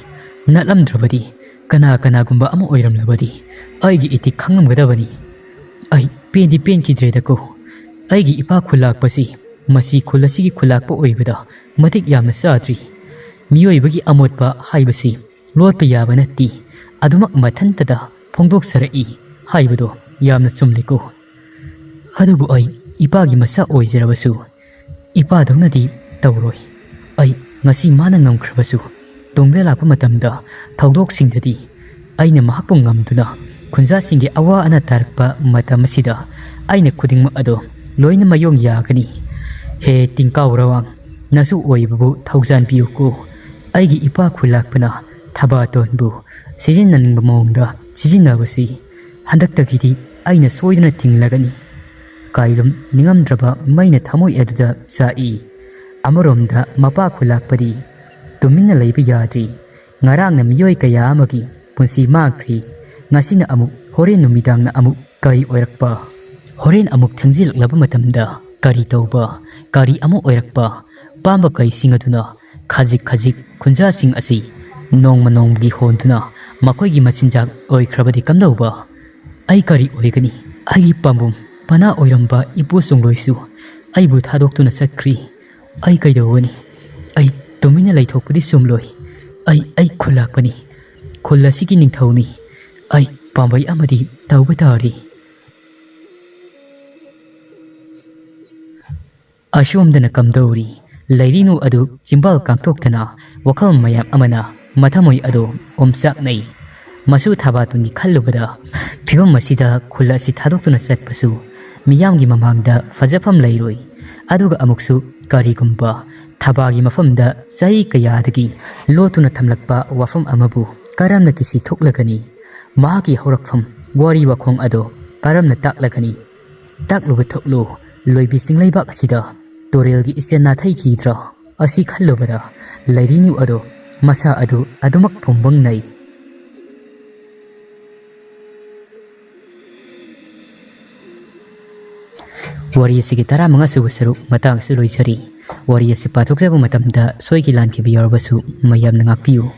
ꯅꯠꯂꯝꯗ꯭ꯔꯕꯗꯤ ꯀꯅꯥ ꯀꯅꯥꯒꯨꯝꯕ ꯑꯃ ꯑꯣꯏꯔꯝꯂꯕꯗꯤ ꯑꯩꯒꯤ ꯏꯇꯤꯛ ꯈꯪꯂꯝꯒꯗꯕꯅꯤ꯫ ꯑꯩ ꯄꯦꯟꯗꯤ ꯄꯦꯟꯈꯤꯗ꯭ꯔꯦꯗꯀꯣ꯫ ꯑꯩꯒꯤ ꯏꯄꯥ ꯈꯨꯜꯂꯥꯛꯄꯁꯤ ꯃꯁꯤ ꯈꯨꯜ ꯑꯁꯤꯒꯤ ꯈꯨꯜꯂꯥꯛꯄ ꯑꯣꯏꯕꯗ ꯃꯇꯤꯛ ꯌꯥꯝꯅ ꯆꯥꯗ꯭ꯔꯤ꯫ ꯃꯤꯑꯣꯏꯕꯒꯤ ꯑꯃꯣꯠꯄ ꯍꯥꯏꯕꯁꯤ ꯂꯣꯠꯄ ꯌꯥꯕ ꯅꯠꯇꯦ꯫ ꯑꯗꯨꯃꯛ ꯃꯊꯟꯇꯗ ꯐꯣꯡꯗꯣꯛꯆꯔꯛꯏ ꯍꯥꯏꯕꯗꯣ ꯌꯥꯝꯅ ꯆꯨꯝꯂꯤꯀꯣ꯫ ꯑꯗꯨꯕꯨ ꯑꯩ ꯏꯄꯥꯒꯤ ꯃꯆꯥ ꯑꯣꯏꯖꯔꯕꯁꯨ ꯏꯄꯥꯗꯧꯅꯗꯤ ꯇꯧꯔꯣꯏ꯫ ꯑꯩ ꯉꯁꯤ ꯃꯥꯅ ꯉꯝꯈ꯭ꯔꯕꯁꯨ ꯇꯨꯡꯗ ꯂꯥꯛꯄ ꯃꯇꯝꯗ ꯊꯧꯗꯣꯛꯁꯤꯡꯗꯗꯤ ꯑꯩꯅ ꯃꯍꯥꯛꯄꯨ ꯉꯝꯗꯨꯅ ꯈꯨꯟꯖꯥꯁꯤꯡꯒꯤ ꯑꯋꯥ ꯑꯅꯥ ꯇꯥꯔꯛꯄ ꯃꯇꯝ ꯑꯁꯤꯗ ꯑꯩꯅ ꯈꯨꯗꯤꯡꯃꯛ ꯑꯗꯣ ꯂꯣꯏꯅ ꯃꯥꯌꯣꯛ ꯌꯥꯒꯅꯤ꯫ ꯍꯦ ꯇꯤꯡꯀꯥꯎ ꯔꯋꯥꯡ, ꯅꯁꯨ ꯑꯣꯏꯕꯕꯨ ꯊꯧꯖꯥꯟ ꯄꯤꯌꯨꯀꯣ꯫ ꯑꯩꯒꯤ ꯏꯄꯥ ꯈꯨꯜꯂꯥꯛꯄꯅ ꯊꯕꯥꯇꯣꯟꯕꯨ ꯁꯤꯖꯤꯟꯅꯅꯤꯡꯕ ꯃꯑꯣꯡꯗ ꯁꯤꯖꯤꯟꯅꯕꯁꯤ ꯍꯟꯗꯛꯇꯒꯤꯗꯤ ꯑꯩꯅ ꯁꯣꯏꯗꯅ ꯊꯤꯡꯂꯒꯅꯤ꯫" ꯀꯥꯏꯂꯨꯝ ꯅꯤꯡꯉꯝꯗ꯭ꯔꯕ ꯃꯩꯅ ꯊꯃꯣꯏ ꯑꯗꯨꯗ ꯆꯥꯛꯏ꯫ ꯑꯃꯔꯣꯝꯗ ꯃꯄꯥ ꯈꯨꯜꯂꯥꯛꯄꯗꯤ ꯇꯨꯃꯤꯟꯅ ꯂꯩꯕ ꯌꯥꯗ꯭ꯔꯤ꯫ ꯉꯔꯥꯡꯅ ꯃꯤꯑꯣꯏ ꯀꯌꯥ ꯑꯃꯒꯤ ꯄꯨꯟꯁꯤ ꯃꯥꯡꯈ꯭ꯔꯤ꯫ ꯉꯁꯤꯅ ꯑꯃꯨꯛ ꯍꯣꯔꯦꯟ ꯅꯨꯃꯤꯗꯥꯡꯅ ꯑꯃꯨꯛ ꯀꯔꯤ ꯑꯣꯏꯔꯛꯄ? ꯍꯣꯔꯦꯟ ꯑꯃꯨꯛ ꯊꯦꯡꯖꯤꯜꯂꯛꯂꯕ ꯃꯇꯝꯗ ꯀꯔꯤ ꯇꯧꯕ? ꯀꯔꯤ ꯑꯃꯨꯛ ꯑꯣꯏꯔꯛꯄ? ꯄꯥꯝꯕ ꯀꯩꯁꯤꯡ ꯑꯗꯨꯅ ꯈꯖꯤꯛ ꯈꯖꯤꯛ ꯈꯨꯟꯖꯥꯁꯤꯡ ꯑꯁꯤ ꯅꯣꯡꯃ ꯅꯣꯡꯃꯒꯤ ꯍꯣꯟꯗꯨꯅ ꯃꯈꯣꯏꯒꯤ ꯃꯆꯤꯟꯖꯥꯛ ꯑꯣꯏꯈ꯭ꯔꯕꯗꯤ ꯀꯝꯗꯧꯕ? ꯑꯩ ꯀꯔꯤ ꯑꯣꯏꯒꯅꯤ? ꯑꯩꯒꯤ ꯄꯥꯝꯕꯣꯝ ꯄꯅꯥ ꯑꯣꯏꯔꯝꯕ ꯏꯄꯨ ꯆꯣꯡꯂꯣꯏꯁꯨ ꯑꯩꯕꯨ ꯊꯥꯗꯣꯛꯇꯨꯅ ꯆꯠꯈ꯭ꯔꯤ꯫ ꯑꯩ ꯀꯩꯗꯧꯒꯅꯤ? ꯑꯩ ꯇꯨꯃꯤꯟꯅ ꯂꯩꯊꯣꯛꯄꯗꯤ ꯆꯨꯝꯂꯣꯏ꯫ ꯑꯩ, ꯑꯩ ꯈꯨꯜ ꯂꯥꯛꯄꯅꯤ꯫ ꯈꯨꯜ ꯑꯁꯤꯒꯤ ꯅꯤꯡꯊꯧꯅꯤ꯫ ꯑꯩ ꯄꯥꯝꯕꯩ ꯑꯃꯗꯤ ꯇꯧꯕ ꯇꯥꯔꯤ꯫ ꯑꯁꯣꯝꯗꯅ ꯀꯝꯗꯧꯔꯤ? ꯂꯩꯔꯤꯅꯨ ꯑꯗꯨ ꯆꯤꯝꯕꯥꯜ ꯀꯥꯡꯊꯣꯛꯇꯅ ꯋꯥꯈꯜ ꯃꯌꯥꯝ ꯑꯃꯅ ꯃꯊꯃꯣꯏ ꯑꯗꯨ ꯑꯣꯝꯆꯥꯛꯅꯩ꯫ ꯃꯁꯨ ꯊꯕꯥꯇꯣꯟꯒꯤ ꯈꯜꯂꯨꯕꯗ ꯐꯤꯕꯝ ꯑꯁꯤꯗ ꯈꯨꯜ ꯑꯁꯤ ꯊꯥꯗꯣꯛꯇꯨꯅ ꯆꯠꯄꯁꯨ ꯃꯤꯌꯥꯝꯒꯤ ꯃꯃꯥꯡꯗ ꯐꯖꯐꯝ ꯂꯩꯔꯣꯏ꯫ ꯑꯗꯨꯒ ꯑꯃꯨꯛꯁꯨ ꯀꯔꯤꯒꯨꯝꯕ ꯊꯕꯥꯒꯤ ꯃꯐꯝꯗ ꯆꯍꯤ ꯀꯌꯥꯗꯒꯤ ꯂꯣꯠꯇꯨꯅ ꯊꯝꯂꯛꯄ ꯋꯥꯐꯝ ꯑꯃꯕꯨ ꯀꯔꯝꯅ ꯀꯤꯁꯤ ꯊꯣꯛꯂꯒꯅꯤ? ꯃꯍꯥꯛꯀꯤ ꯍꯧꯔꯛꯐꯝ, ꯋꯥꯔꯤ ꯋꯥꯈꯣꯡ ꯑꯗꯣ ꯀꯔꯝꯅ ꯇꯥꯛꯂꯒꯅꯤ? ꯇꯥꯛꯂꯨꯕ ꯊꯣꯛꯂꯨ, ꯂꯣꯏꯕꯤ ꯆꯤꯡꯂꯩꯕꯥꯛ ꯑꯁꯤꯗ ꯇꯨꯔꯦꯜꯒꯤ ꯏꯆꯦꯜ ꯅꯥꯊꯩꯈꯤꯗ꯭ꯔꯥ? ꯑꯁꯤ ꯈꯜꯂꯨꯕꯗ ꯂꯩꯔꯤꯅꯨ ꯑꯗꯣ ꯃꯁꯥ ꯑꯗꯨ ꯑꯗꯨꯃꯛ ꯐꯨꯝꯕꯪꯅꯩ꯫ ꯋꯥꯔꯤ ꯑꯁꯤꯒꯤ ꯇꯔꯥꯃꯉꯥ ꯁꯨꯕ ꯁꯔꯨꯛ ꯃꯇꯥꯡꯁꯨ ꯂꯣꯏꯖꯔꯤ꯫ ꯋꯥꯔꯤ ꯑꯁꯤ ꯄꯥꯊꯣꯛꯆꯕ ꯃꯇꯝꯗ ꯁꯣꯏꯈꯤ ꯂꯥꯟꯈꯤꯕ ꯌꯥꯎꯔꯕꯁꯨ ꯃꯌꯥꯝꯅ ꯉꯥꯛꯄꯤꯌꯨ꯫